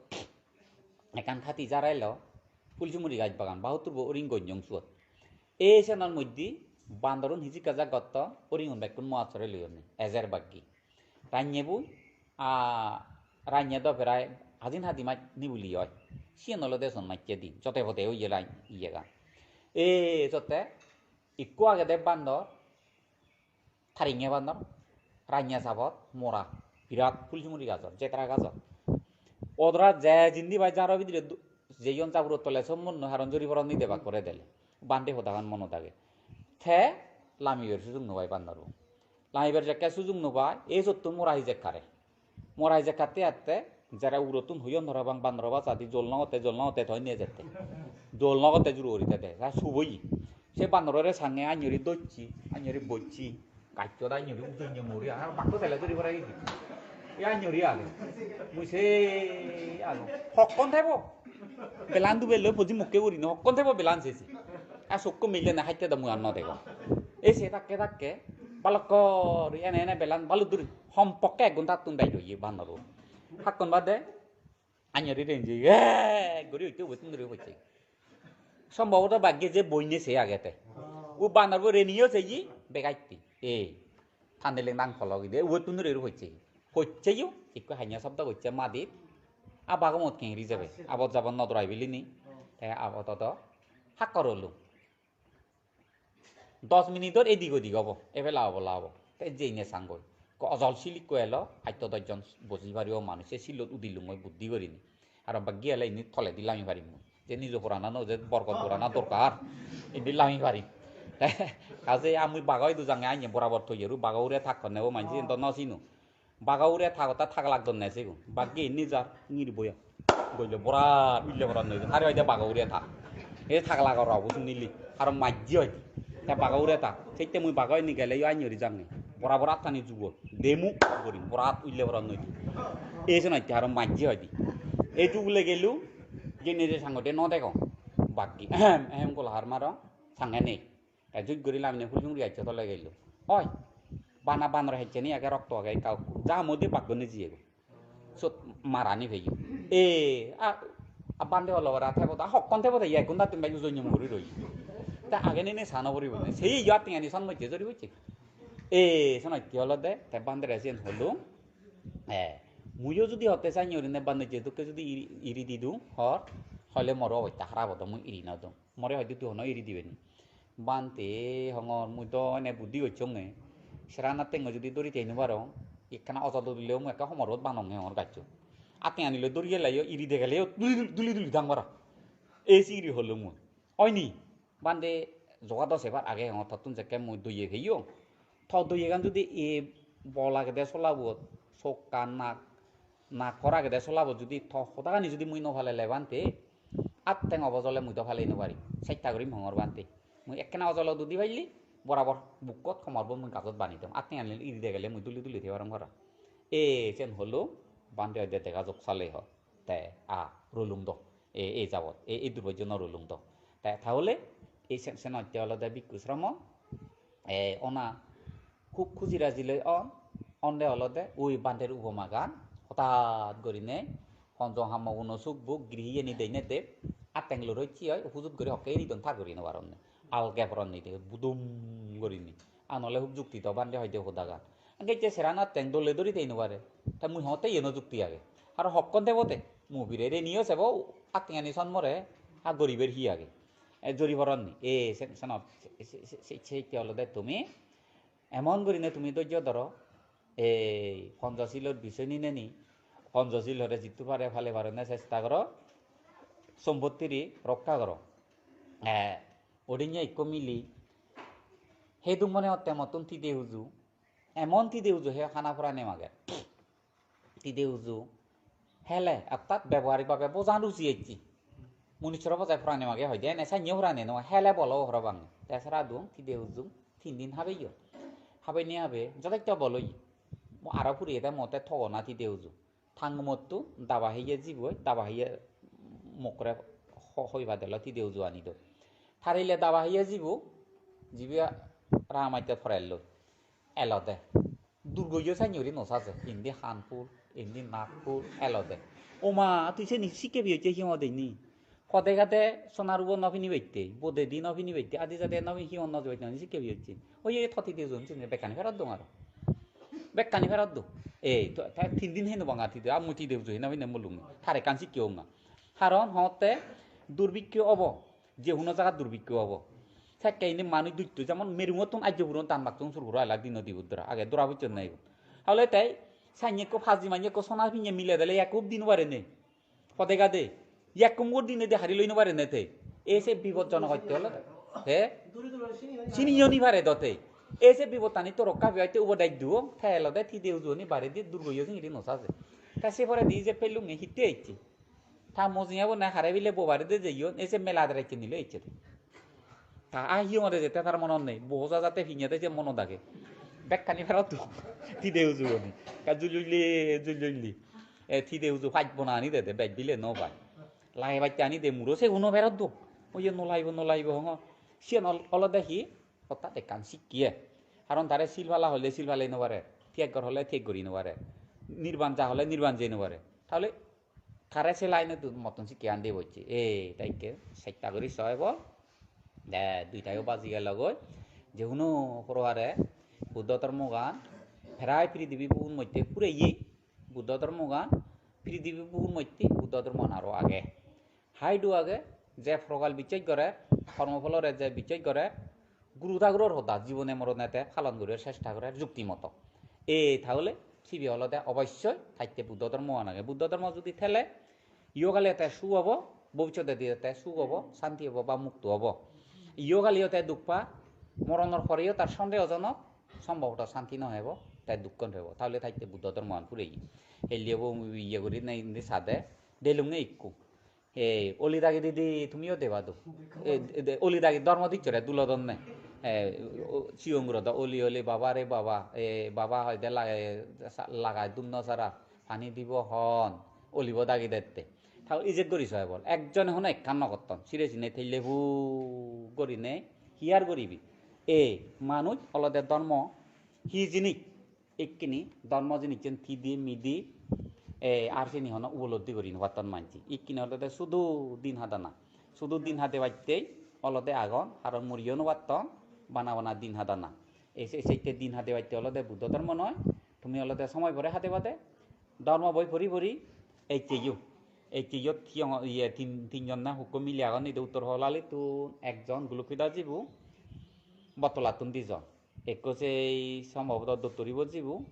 Ekkan hati jara elo, pulsumuri gaj bagan, bahutturbo oring gonjong suot. Ei senor moddhe bandorun hijikka jak gotton, oringun bekkun moat sore loyonne, ejer baggi. Rannye bui, a, rannye do prai hajin hadi maj nibuli oi. Siyen olode son majje di, jote pote oye rai iyegan. E jotte, ikko agede bandor, Taringe bandor, rannye sabot, mora, birat pulsumuri gajor, jetra gajor. Odora je jindi bai jaro bidire du-, jeyon jaburo tole sommonno haron juri poron nide bak kore dele. Bhante hodagan monot age. Te lamibar sujug no pai bandorbo. Lamibar jekke sujug no pai, ei sottun mora hijek kare. Mora hijek katte atte, jara urottun hoyon parapang bandoro bhasadi, "Jol no otte, jol no otte, toi nejette." Jol no otte juru guri tede, ta suboi. Se bandorore sange anjori docchi, anjori bocchi, gacchot anjori ujonye muri, ar bakko tele duri pore gidi. E anjori age. Mui se age. Hokkon thebo. Belan dubelloi poji mukke gurine, hokkon thebo belan sese. A sokko mile na hatte do mui ar no degong. E se takke takke, balokko ene ene belan baluddur. Hom pokke ek ghontattun bej oye bandorbo. Hakkon bade, anjori renji, "Ek!" guri utte ubottun duri pocche. Sombhoboto bagge je boinne se agede. U bandorbo reniyo seyi, begatte. E, tandele nang polo gide, ubottun duri pocche. Poccheyo, ikko hanya sobdo gocche madit. A bago mot kengiri jebe, abot jabot no dorai bilini. Te abot odo, hakkor olo. Dos minidor edik odik obo, ebela obola obo. Te jeinei sangoi. Ekko ojol sil ekko elo, atto dojjon boji paribo manuj, se silot udilungoi buddhi gurinei. Aro baggi ele indi toledi lami parim mui. Je nijo porana no, je borgot porana dorkar, indi lami parim. Te kaje ami bago idu jange anye borabor toyeru, bago hure tak honne bo manje, ento no sino. Bago hure ta gotta taglak donne sigun. Bagge inni jar, ngiri boya. Golle bora, ulle bora noi. Are hoide bago hure ta. E taglak oro obo sunili. Aro majje hoide. Te bago hure ta. Sette mui bago inni gele yo anjori jange. Bora bora attani jugo. Demu gori. Bora ulle bora noi. E sen hoide aro majje hoide. E jugule gelu. Jenne je sangode no degong. Bagge. Ehem, ehem gola har maro. Sange nei. Te juj guri lamine pul sungri acche tole gelo. Oi, bana banor hecche ni age, rokto age ekka ukku. Ja moddhe baggone jiyegoi. Sot marani peyo. E, a, a bande olo bara thebo da, hokkon thebo de, ek ghonta tun bai ujonye muguri roi. Te Age nene sa no poribo ne. Sei yo attengani son mocche jori bocche. E, son otte olode, te bandere siyen holung. E, muiyo judi hotte sanye gurinei bandejje dokke judi iri, iri didung, hor, hole moro obosta harap odo, mui iri no dong. More hoide tui hono iri dibe ni. Bhante hongor, mui do ene buddhi gossonge. Serana tengo judi dori thei no parong, ekkana ojol dulileo mui ekka homor rot banonge hongor gaccho. Attengani loi dori geleyo, iri degeleyo, duli duli, duli duli dang para. Ei siri holung mui. Oini? Bhante, joga do sebar age hongor, tottun jekke mui doye peyong. To doyegan judi e bol agede solabot, sokkan nak, nak hor agede solabot judi to hodagani judi mui no palele Bhante, atteng obo jole mui do palei no parim. Chesta gurim hongor Bhante. Mui ekkena ojolo dudi pailli, borabor bukkot homor bo mui gajot bani dong. Atteng anile iri degele mui duli duli thei parong para. E, sen holo, Bhante hoide dega jok sale ho. Te, a, rolung do. E, e jabot. E, e durbojjo no rolung do. Te, tahole, e sen, sen hotte olode bhikkhu sromon, e, ona hub khuji raji loi on, onde olode ui Bhanter upomagan hotat gurinei honjo hammoguno suk buk girihiyeni deinei de atteng lorocche oi hujut guri hokke eri don tar guri no paronne. Alge poronne de budum gurinei. An ole hub jukti do Bhante hoide hodagan. Ange je seran atteng dole dori tei no pare. Ta mui hongotte iyen o jukti age. Aro hokkon debode, mu bire reniyo sebo attengani son more ha goriber hi age. E jori poronne. E sen, senot se, se, se, se, se, olode tumi emon gurinei tumi dojjo dhoro, ei Ponchosilor bisoy nineni, Ponchosil hore jittur pare pale parone chesta goro, sompottiri rokka goro. Eh, odinye ikko mili, hedung mone hotte mottun tide uju, emon tide uju he hana porane mage. Tide uju hele, ortat beboharik bhabe bojan uji ecche. Munussoro bojai porani mage hoide, ene sannye porani no, hele bolo parapang. Te sara dung, tide ujung, tin din habeyon. Habeinei habe, jodesto bol oye. Mo aro puriyede mo te togona tide uju. Tangumottu daba heye jiboi, daba heye mokkore ho-, hoi padelo tide uju ani do. Tarile daba heye jibo, jibe ramatte porello. Elode. Durgoyo sannye guri no saje. Indi han phul, indi nak phul, elode. Oma, tui seni sikke piyocche hi hode ni? Pode gade sonar ubo no pinibatte, bodedi no pinibatte, adi jade no pini-, hi hon no jibatte, sikke piyocche. Oi, ei thoti de jon seni bekkani ferot dong aro. Bekkani ferot dong. Ei, to, ta tin din heno banga tide, a mui tide uju heno pine mulung. Tar ekkan sikke onga. Karon hotte durbikko obo. Je hono jagat durbikko obo. Sekke indi manuj dutto, jemon Merungottun ajjo puron dan baksun sur guro elak dino dibo dora. Age dora bujjon nei igun. Hole tei sanye ekko paji manye ekko sona pinye mile dele ekko di no pare ne. Pode gade. Ekko mur dine de hari loi no pare ne te. E se bipodjonok otte hole. He? Sini yo ni pare do te. E se bipottani to rokka piyai te ubo dej duo. Te elode tide uju ni bare di durgoyo singiri no saje. Te se pore di je pelunge hitte ecche. Ta mojinge bo na hare bile bo bare de jeyon, ese mela dare kinni loi ecche de. Ta a hi hore jete tar monot nei, bo hoja jate pinye de je monot age. Bekkani ferot dong, tide uju goni. Ka julli, julli. E tide uju paj bona ani de de, bej bile no pai. Lai baj ani de muro se uno ferot dong. Oye no laibo, no laibo hongo. Siyan ol-, olode hi? Ortat ekkan sikke. Karon tare sil pala hole sil palei no pare. Tiyakkor hole tiyak gori no pare. Nirban ja hole nirban jei no pare. Tahole tare se line-ot mottun sikke an dibo icche. Ei, ta ikke sesta guri so ebol. De, duitayo baji gelogoi. Je hono poro pare Buddho dhormogan prai prithibi bugun moddhe pureye. Buddho dhormogan prithibi bugun moddhe Buddho dhormogan aro age. Haidu age, je porokal bichej gore, kormo pholore je bichej gore, Guru Thaguror hoda jibone morone te palon guribar chesta gorer jukti moto. E tahole sibe olode obossoi tatte Buddho dhormogan age. Buddho dhormo judi thele, iyohale te suk obo, bobissotedi te suk obo, santi obo ba mukto obo. Iyohaleyo te duk pa, moronor poreyo tar sondehojonok, sombhoboto santi no hebo, te dukkan pebo. Tahole tatte Buddho dhormogan pureye. Helle obo iye guri nei indi sade, delunge ikku. Ei, oli dagi didi tumiyo deba do. Ei, de, oli dagi dhormo dicchore dulodonne. Ei, o, sigon guro do oli oli baba re baba. Ei, baba hoide lage, sa-, lagai dunno sara. Pani dibo hon. Olibo dagi dette. Tao ijek guri so ebol. Ekjone hono ekkan no gotton. Sire sine thelle hu gurinei hi ar guribi. Ei, manuj olode dhormo hi jinis? Ikkini dhormo jinissen tidi midi, e, ar sini hono upolobdhi guri no patton manche. Ikkini olode sudu din hadana. Sudu din hade batte olode agon, haron muriyo no patton, bana bana din hadana. Ei se, sette din hadebatte olode Buddho dhormo noi, tumi olode somoy pore hadebade, dhormo boi pori pori, eccheyo, eccheyo tiyong-, iye, tin, tinjon na hukko mile agon, idu Uttor Holalittun ekjon, Gulukki Das jibu, Bottolattun dijon. Ekko sei sombhoboto Dottori Bojjibo,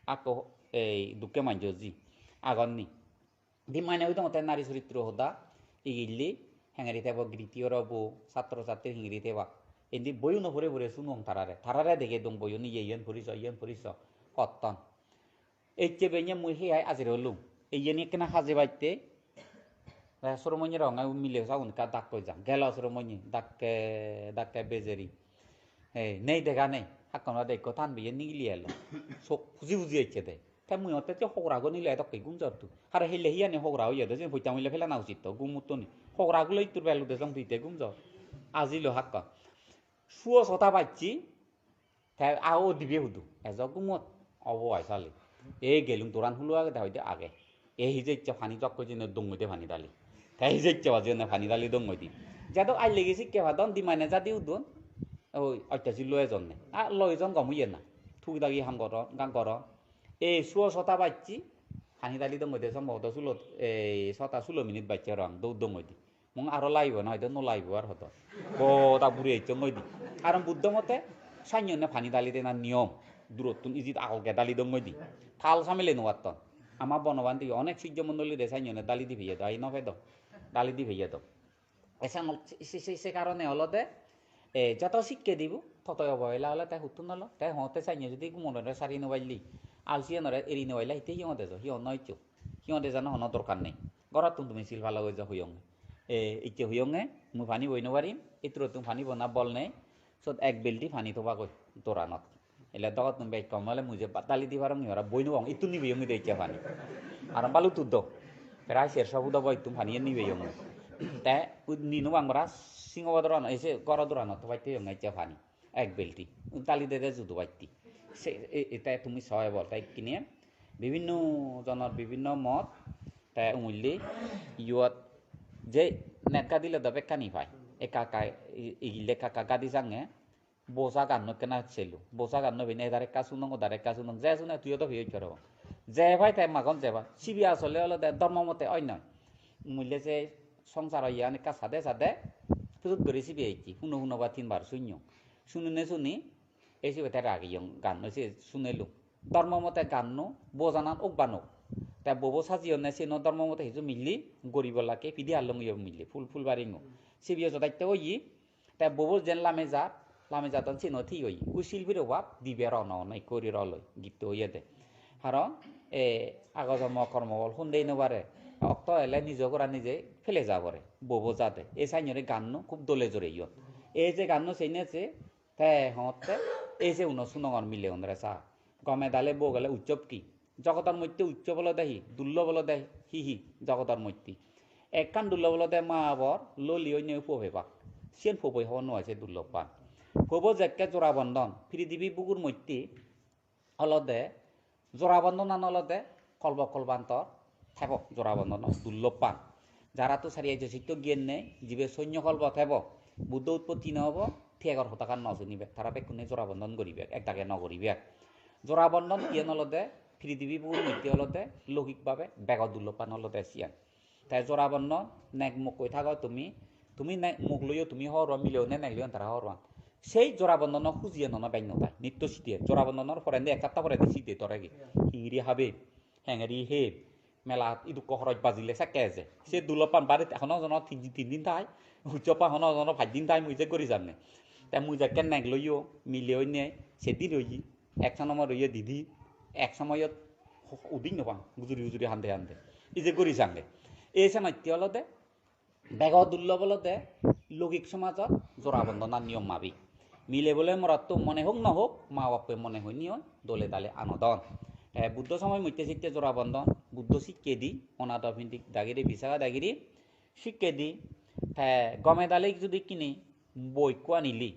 akko ei Dukke Manjo ji agon ni. Di mane oi dongotte nari soritro hoda, igilli, hengeri tebo, giriti orobo, satro satri hengeri teba. Indi boyuno pore pore sunong tarare. Tarare dege dong boyun, iye iyen poriso, iyen poriso, hotton. Ecche benne mui he hai ajir olung. Iyeni ekkena haje batte. Te Soromonye ronge mile sagun ekka dak koi jang. Gelo Soromonye, dakke, dakke bejeri. He, nei dega nei. Hakkon bade ekko tan beye nigili elo. Sok puji puji ecche de. Te mui otte je hogra goni le dokke gum jor tu. Hare hille hiyani hogra oye de, jeni poitta mile pelana usit to, gum uttoni. Hogra gulo ittur belu de jong tui te gum jor. Ajilo hakkon. Suo sota bacchi, te a o dibe hudu, ejo gumot, obo ai sali. E gelung doran hulo agede hoide age. E hijecche pani jok hojine dongoi de pani dali. Te hijecche bajiyonne pani dali dongoi di. Jado ai legi sikke padon, di mane jadi udon, oi, otta jillo ejonne. A loi jon gom oye na. Thugi dagi ham goron, gam goron. E suo sota bacchi, pani dali dongoi de sombhoboto sulot, e sota sulo minute bacche parapang, dou dongoi di. Mung aro lagibo na, hoide no lagibo ar hodo. Goda buri ecchong oidi. Karon Buddho mote sannye onne pani dali dena niyom. Durottun ijit agolge dali dong oidi. Tal samele no patton. Ama Bonobhante onek sijjo mondoli re sannye onne dali di peye do, ai no pedo. Dali di peye do. Esan ol-, se, se, se, se karone olode, e, joto sikke dibo, toto obohela ole te huttun olo. Te hote sannye jodi gumonore sari no palle, alsiyanore eri no palle, hitte hi hode jo, hi hon no iccho. Hi hode jano hono dorkar nei. Gorottun tumi sil pala goi jo huyonge. E, icche huyonge, mui pani boi no parim, itturottun pani bona bol nei, sot ek belti pani tobagoi doranot. Ele dogottun bej kom ole mui je ba-, dali di parong, ibara boi no pang, ittun nibi yongi de icche pani. Aram balu tuddo. Prai ser so put obo ittun pani nibi yongi. Te u-, ni no pang bara singo bodoran, ese goro doranot tobatte yonge icche pani. Ek belti. Dali dede judo batti. Se, e, e, te tumi so ebol, te ikkine bibinno jonor bibinno mot, te umulli iyot je net gadile do bekkani pai. Ekka ekka i-, igille ekka ekka gadi sange, bosa ganno ekkena selo. Bosa ganno bine edar ekka sunong, odar ekka sunong. Je sune tuiyo do piyoj parapang. Je pai te magon je pai. Sibe asole olode dhormo mote oi noi. Umulli se songsaro iyan ekka sade sade pujut guri sibe ecche. Huno huno ba tinbar sunyo. Sunine suni, ei sibe te rageyong, ganno se sunelung. Dhormo mote ganno bojanan ok ba nok. Te bobo sajiyonne seno dhormo mote hiju milli goribo lage, pidi allong iyo milli, phul, phul baringo. Sibeyo jodatte oye, te bobo jen lame jat, lame jadon seno thik oye. Ui silpir obab, dibe rono ono, ikko guri roloi, gitto oyede. Karon, e, ago jonmo kormo bol honde no pare. Okto ele nijo gora nije pele ja pore. Bobo jade. E sainyore ganno khub dole jore iyot. E je ganno seinne se, te hongotte, ei je uno sunongor mileunore sa. Gome dale bo gele utsob ki? Jogodor moddhe utsob olode hi? Durlob olode hi hi jogodor moddhe? Ekkan durlob olode ma babor loli oinei puo pebak. Siyen puoboi hobor no pai se durlobban. Puobo jekke jora bondon, prithibi bugur moddhe olode, jora bondonan olode kolbo kolbantor thebo, jora bondonan durlobban. Jara to sari ejo sitto giyen nei, jibe sonyo kolbo thebo, Buddho utpotti no obo, thegor hodagan no sunibe, tara bekkune jora bondon guribe, ek dage no guribe. Jora bondon iyen olode, prithibi bugun moddhe olode, loukik bhabe bego durlobban olode siyan. Te jora bondon, nek mok hoi thago tumi, tumi nek mok loiyo tumi hobor pang, mileune nek loiyon tara hobor pang. Sei jora bondono hujiye nono bej no thai, nitto sidiye. Jora bondonor porendi ek hapta porendi sidiye toregi. Hingiri habe, hengeri he, melat idukko horoj bajile sekke eje. Se durlobban barit hono jono tin, tin din thai, utsobban hono jono paj din thai, mui je guri janne. Te mui jekke nek loiyo, mile oinei, se din oye, ek sonomot oye didi, ek somoyot udik no pang, gujuri gujuri hande hande. Ije guri jange. Ei senotte olode bego durlob olode loukik somajot jora bondonan niyom mabik. Mile bole morotto mone hok no hok, ma bappe mone hoi niyo dole dale anodon. Te Buddho somoy motte sitte jora bondon, Buddho sikke di, onado pindik dagiri, bisaga dagiri, sikke di, te gome dale judi kini bo ikko anili.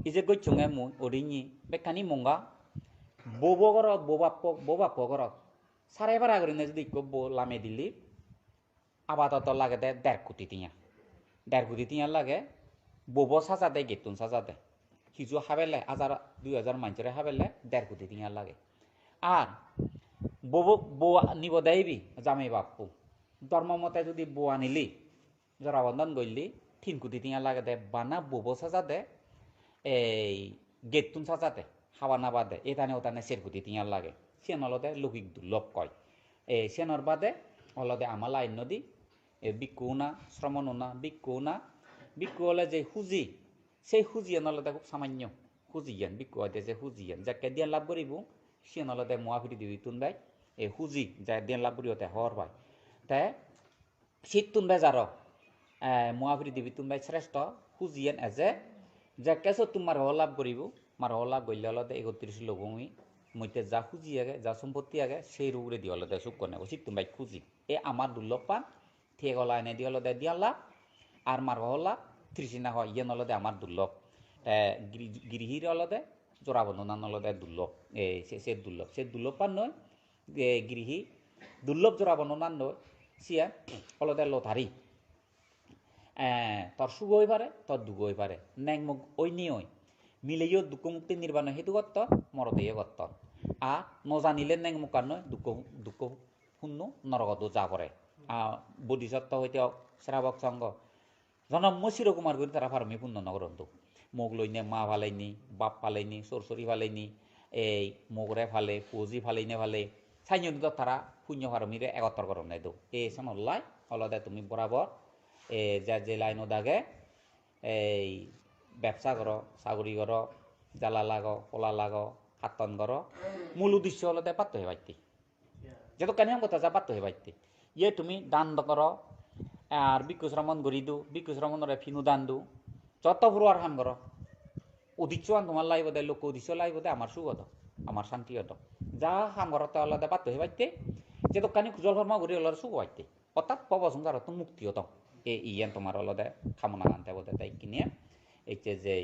Ije gocchonge mui, orinni, bekkani munga. Bobo gorot, bo bappo, bo bappo gorot. Sare bara gurinei judi ikko bo lame dili, apatoto lagede der koti tiya. Der koti tiya lage, Bobo sajade, gettun sajade. Hiju habele, hajar, dui hajar manjore habele, der koti tenga lage. Ar bobo, bo nibo de ibi, jamei bappu. Dhormo mote judi bo anili, jora bondhon goille, tin koti tenga lagede, bana bobo sajade, ei gettun sajade, haba nabade, etane otane ser koti tenga lage. Siyan olode lokik durlob koi. E, siyanor bade olode ama line nodi, e, bhikkhu una, sramon una, bhikkhu una, bhikkhu ole je huji, sei hujiyan olode hub samanyo. Hujiyan, bhikkhu hoide je hujiyan, jekke dhyan lab guribo, siyan olode Mahaprithibitun bej, e, huji, je dhyan lab guribo te hobor pai. Te sittun bej aro, eh, Mahaprithibitun bej sreshto, hujiyan eje, jekke sottun margo lab guribo, margo lab golle olode ekotris lobhumi, moitte ja huji age, ja sompotti age, sei uguredi olode sukko nebo, sittun bej huji. E ama durlobban, thego lainedi olode dhyan lab, ar margo lab, trisina hoi, iyan olode amar durlob. Te giri-, girihir olode jora bondonan olode durlob, e, se, se durlob, se durlobban noi, e, girihi durlob jora bondonan noi, siyan olode lottery. Eh, tor sugo oi pare, tor dugo oi pare. Neng mok oi ni oi. Mileyo dukko mukti nirbano hetu gotton, morodeyo gotton. A no janile neng mokkan noi, dukko, dukko punno norogot do ja pore. A bodhisotto hoite ok, sravok songho. Jonommo siro kumar guri tara parami punno no goron do. Mok loine ma paleini, bap paleini, sor sori paleini, ei mogore pale, puoji paleine pale. Sainyo do tara punno paramire egottor goronne do. E sonollai olode tumi borabor, e, je je line-ot age, ei bebsa goro, saguri goro, jala lago, pola lago, hatton goro. Mul uddesho olode patto hebatte. Jedokkani ham gotto ja patto hebatte. Ye tumi dan do goro, ar bhikkhu sramon guri do, bhikkhu sramonore pinu dan do. Jotto puruar ham goro. Uddeshoan tomar lagibo de, lokko uddesho lagibo de, amar suk odo, amar santi odo. Ja ham gorotte olode patto hebatte, jedokkani kujol kormo guri olode suk obatte. Orthat bobo songsarottun mukti odong. E, iyen tomar olode kamonagan tebo de, te ikkine ecche je,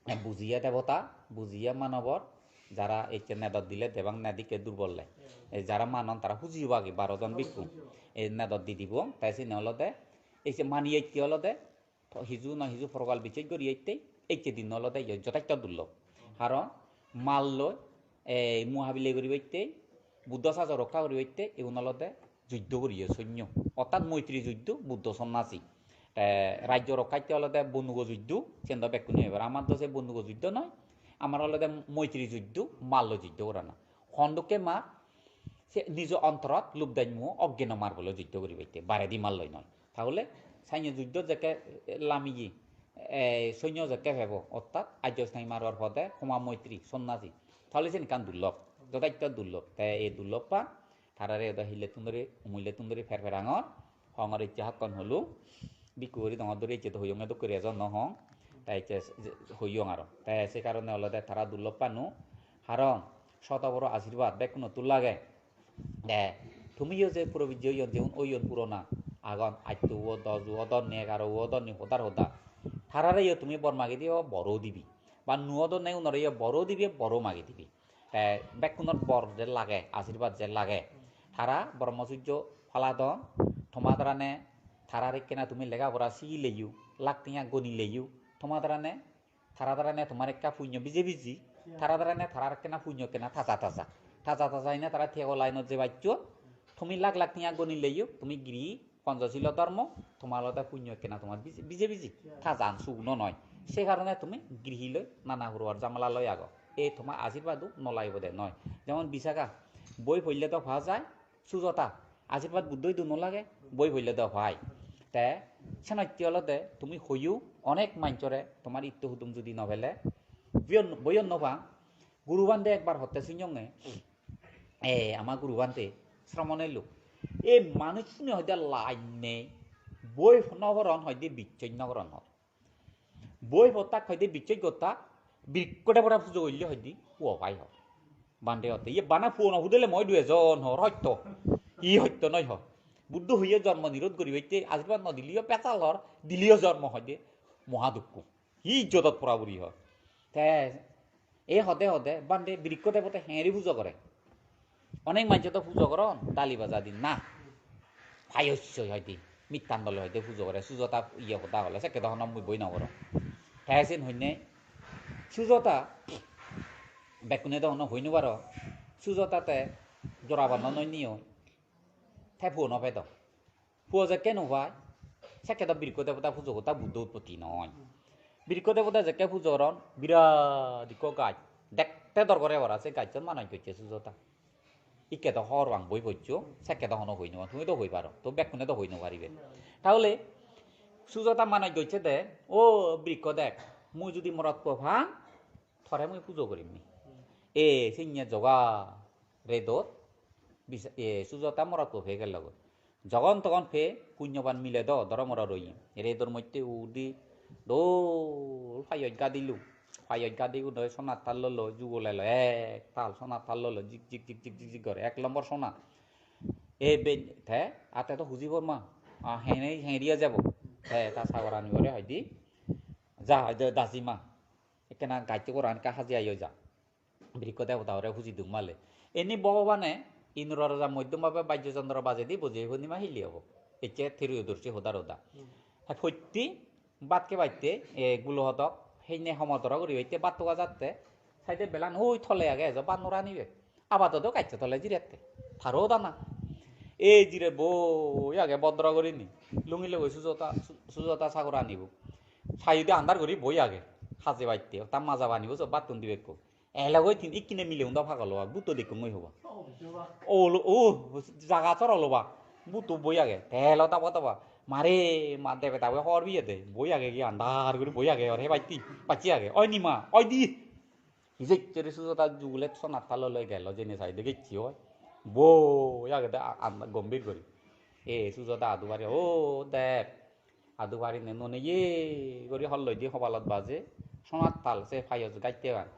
e, bujiye debota, bujiye manobor, jara ecche nedot dile debang, nedikke durbolle. E, jara manon tara huji obagi, baro jon bhikkhu. E, nedot di dibo, te sini olode, ecche mani ecche olode, to hiju na hiju porokal bichej guri ette, ecche din olode iyo jotheshto durlob. Karon mal loi, ei, muhabile guribatte, Buddho sajo rokka guribatte, igun olode juddho guriye sonyo. Orthat moitri juddho, Buddho sonnasi. Te rajyo rokkatte olode bonugo juddho, siyen do bekkune hoibar. Amar do se bonugo juddho noi, amar olode moitri juddho, mallo juddho gorana. Hondokke mar, se nijo ontorot lubdaj muo oggeno mar bole juddho guribatte, baredi malloi noi. Tahole sainyo juddho jekke lamiye, e, sonyo jekke pebo, orthat ajjo snai maror pode homa moitri, sonnasi. Tahole sen ekkan durlob, jotheshto durlob. Te ei durlobban tarare edo hillettun dori, umullettun dori per perangor, hongor ecche hakkon holu, bhikkhu guri dongor dori ecche do hoyonge dokke guri ejon no hong, te ecche hoyong aro. Te se karone olode tara durlobbanu, haron soto boro ashirbad bekkunottun lage. Te tumiyo je probijje oyon, jeun oyon purona, agon, atto o, dos o, odonni, egaro o, odonni hodar hoda. Tarareyo tumi bor magi diyo, boro dibi. Ba nuo odonne unoreyo boro dibi, boro magi dibi. Te bekkunor bor je lage, ashirbad je lage. Tara Brahmacharya paladon, toma darane tarar ekkena tumi lega pora sigileyo, lak tenga gonileyo, toma darane tara darane tomar ekka punyo bije biji, tara darane tarar ekkena punyo ekkena taja taja. Taja taja ine tara thego lainot jebattun, tumi lak lak tenga gonileyo, tumi giri Panchasilo dhormo, tomar olode punyo ekkena tomar bije, bije biji. Tajan sugno noi. Se karone tumi grihi loi nana huruar jamala loi ago. Ei tomar ashirbad-o no lagibo de noi. Jemon Visakha, boi poille do pa jai, Sujata, ashirbad Buddho idu no lage, boi poille do pai. Te senotte olode tumi hoiyo onek manjore tomar itto hudum judi no pele, boiyon, boiyon no pang. Guru bhante ekbar hotte sunyonge, e, ama guru bhante, sramon ello. E manuchchune hoide laj nei, boi no poron hoide bichchej no goron hor. Boi pottak hoide bichchej gottak, birikko debora pujo golle hoide puo pai hor. Bhante hotte, iye bana puo no pudele moi duejon hor hoito. I hoito noi hor. Buddho hoye jormo nirod guribatte ashirbad no dileyo pesal hor, dileyo jormo hoide moha dukko. Hi ijjotot pora puri hor. Te e hode hode, bhante birikko debote hengeri pujo gore. Onek manje do pujo goron, dali baja di na. Payossoi hoide. Mittan dole hoide pujo gore, Sujota iye hoda hole, sekke do hono mui boi no gorong. Te sen hoinei Sujota bekkune do hono hoi no paro. Sujota te jora bandhon oi niyo. Te puo no pedo. Puo jekke no pai, sekke do birikko debota pujo gotta Buddho utpotti noi. Birikko debota jekke pujo goron, birat ikko gaj. Dekte dor gore para, se gajchon manoj gocche Sujota. Ikke do hobor pang boi poccho, sekke do hono hoi no pang, tumi do hoi paro, to bekkune do hoi no paribe. Tahole Sujota manoj gocche de, "O birikko dek, mui judi morot puo pang, tore mui pujo gorim ni." E, sinye joga redot, bis-, e, Sujota morot puo pei gelo goi. Jogon togon pei punyoban mile do, doro moro roye. Redor moddhe udi dol payoj gadilo. Payoj gadi gun doi sonar thal lolo, jugol elo ek thal sonar thal lolo, jik jik jik jik jik jik gore, ek lombor sona. E ben te, ate do huji bor ma. A, hene, hengriya jabo. Te, ta sagorani ore hoide, "Ja, hoide daji ma. Ekkena gacche goran ekka haji ayo ja." Birikko debota ore huji duk male. Eni Bhogobane Indro raja moddom bhabe bajjo jondro bajedi bojei purnima hille obo. Ecche Triyodursi hodar hoda. Hmm. He potti bhat hebatte, e, gulo hodok, henne homodoro guri batte bhat toga jatte, saide belan oi tole age, ejo bhat nora nibe. Abadodo gaccho tole jirette. Taro dana. E jire boi age bodro gurinei. Lungi logoi Sujota, Su-, Sujota sagorani bo. Saide andar guri boi age. Haje batte. Ta maja banibo so bhattun dibekko. Elogoi tin ikkine mile undo pagol obak, butto dekkongoi hoba. O, o, jaga sorol obak. Butto boi age. Te elo daba daba. Mare, ma debeda boi hobor piyede. Boi age gi andar guri boi age, or he bacchi, bacchi age. Oi ni ma, oi di. Hijek kere Sujota jugulet sonar thal loi gelo, jeni saide gecche oi. Boi agede a-, a-, gombhir guri. E Sujota adu bari, "O deb, adu barinei noneye," guri holloi di hobalot baje, sonar thal se payoj gatte ban.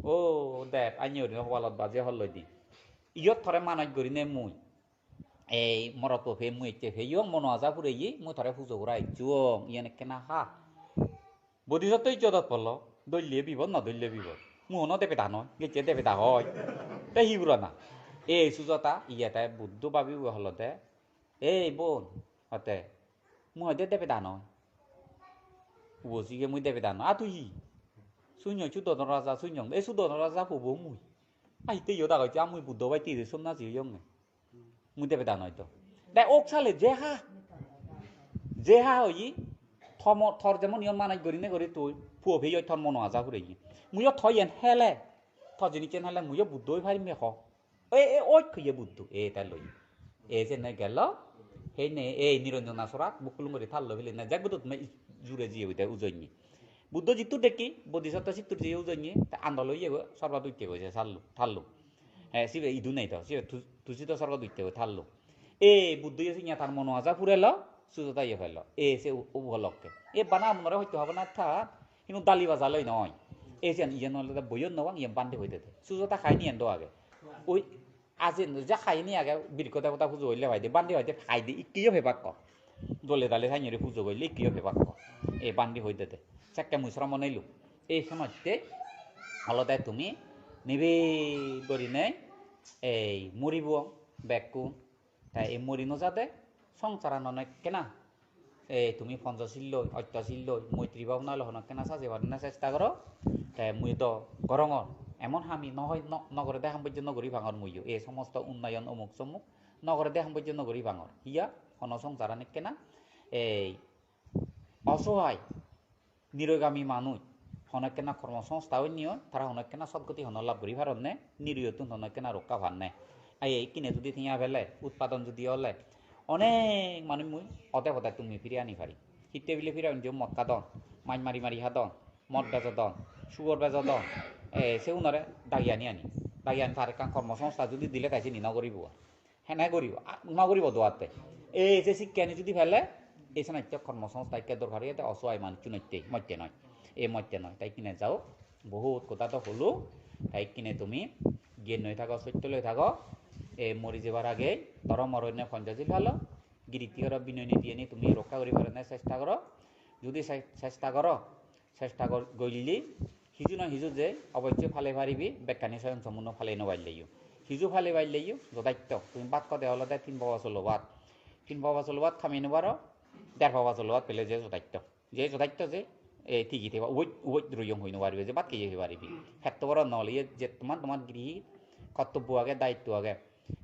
"O deb, anye," guri hobalot baje holloi di. "Iyot tore manoj gurinei mui. Ei morot puo pei mui ecche peyong, mono aja pureye, mui tore pujo gora ecchong, iyen ekkena ha." Bodhisotto ijjodot pollo, dolle bibot, no dolle bibot. Mui hono debeda noi, gecche debeda hoi. Te hi purana? Ei Sujota, iye te Buddho babi ue holode, "Ei bon, hote, mui hoide debeda noi. Ubo sige mui debeda noi. A tui hi?" "Sunyong, Sudono raja sunyong." "E Sudono raja puobo mui. A hitte iyot agotte, a mui Buddho baite ide somnasi oyonge. Mui debeda noi do." Te ok sale je ha. Je ha oye, tomo-, tor jemon iyon manaj gurinei guri tui, puo pei oi tor mono aja pureye. Muiyo toi iyen hele, tor jinissen hele, muiyo Buddho oi parim ho. E, e, oi hoye Buddho, e te loi. E jenne gelo, henne, e Niranjana sorat, bukkulung guri thallo pile na, jak Buddho tumi jure jiye oi te ujonye. Buddho jittur dekki, Bodhisattva sittur jiye ujonye, te andolo iye go, sorgot utte go je sallo, thallo. He, sibe idu nei to, sibe tu-, tusido sorgot utte go thallo. E Buddho iye sinya tar mono aja purelo, Sujota iye pelo. E se u-, upolokke. E bana monore hoyto hobana tha, hinu dali baja loi noi. E siyan iyan olode boyon no bang, iyan bhante hoi dede. Sujota kahini iyan do age. Oi, ajin je kahini age, birikko debota pujo oile hoide, bhante hoide, haide ikkeyo pebak ko. Dole dale sanyori pujo golle ikkeyo pebak ko. E bhante hoi dede. Sekke mui sromon elo. E senotte olode tumi nibe gurinei ei muribo bekkun. Te ei mori no jade songsaran hono ekkena, ei tumi Ponchosil loi, Osto Sil loi, Moitri Bhabona loi hono ekkena saje parinei chesta goro. Te mui do gorongor, emon hami no hoi, no, no gorede ham bojje no guri pangor muiyo. Ei somosto unnoyon omuk somuk no gorede ham bojje no guri pangor. Hiya, hono songsaran ekkena, ei osohai, nirogami manuj, hono ekkena kormo songstha oinei oi, tara hono ekkena sotgoti hono lab guri paronne, niroyottun hono ekkena rokka panne. Ai ikkine judi tenga pele, utpadon judi ole, onek manuj mui ode pode tumi piri ani pari. Hitte bile piri ani je mot hadon, maj mari mari hadon, mot bejodon, sugor bejodon, e, se unore dagi ani ani. Dagi ani tar ekkan kormo songstha judi dile tai sini no guribo. Hene guribo, a, no guribo doatte. Ei je sikkani judi pele, ei senotte kormo songstha ikke dorkar oye, te osohai manucchunotte, motte noi. Ei motte noi. Tai ikkine jao, bohut hoda do holo, tai ikkine tumi gyan loi thago, sotto loi thago, ei mori jebar age, dhormo oroinne Ponchosil palo, giritti oro binoy niti ani tumi rokka guri paronne chesta goro. Judi che-, chesta goro, chesta gor-, goille, hiju na hiju je obossoi pale paribi, bekkani soyong sompunno pale no parleyo. Hiju pale parleyo, jodaitto. Tumi bhat hode olode tin powa solo bhat. Tin powa solo bhat hamei no paro, der pawa soloat pele je jodaitto. Je jodaitto je, e, tigi theba, uboj, uboj royong hoi no paribe, je bhat keye hoi paribe. Hetto boro nol, iye je tomar, tomar grihi, kortobbo age, daitto age.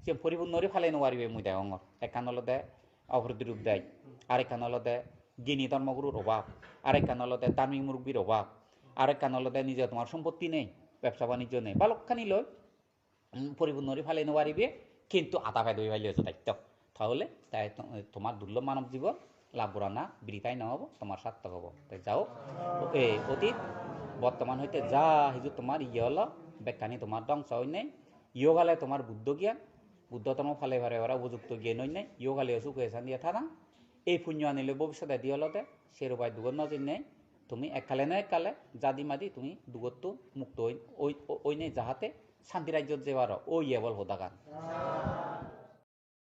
Se poripunno guri pale no paribe mui degongor. Ekkan olode oprotrup dej, arekkan olode gini dhormogurur obab, arekkan olode dharmik murubbir obab, arekkan olode nije tomar sompotti nei, bebsa banijjo nei, balokkani loi, um, poripunno guri pale no paribe, kintu ada ped oi paile jodaitto. Tahole tai to-, tomar durlob manob jibon lab gorana britha no obo, tomar sarthok obo. Te jao, e, otit, bortoman hoite ja hiju tomar iye olo, bekkani tomar dhongso oinei, ihokale tomar Buddho gyan, Buddho dhormo pale pare ora upojukto gyan oinei, ihokale o suke santiye thana. Ei punyo anile bobissote di olode, se rupai dugot no jeinei, tumi ekkale na ekkale, jadi madi tumi dugottun mukto oi-, oi-, oinei jahate santi rajyot jei paro, oi ebol hodagan.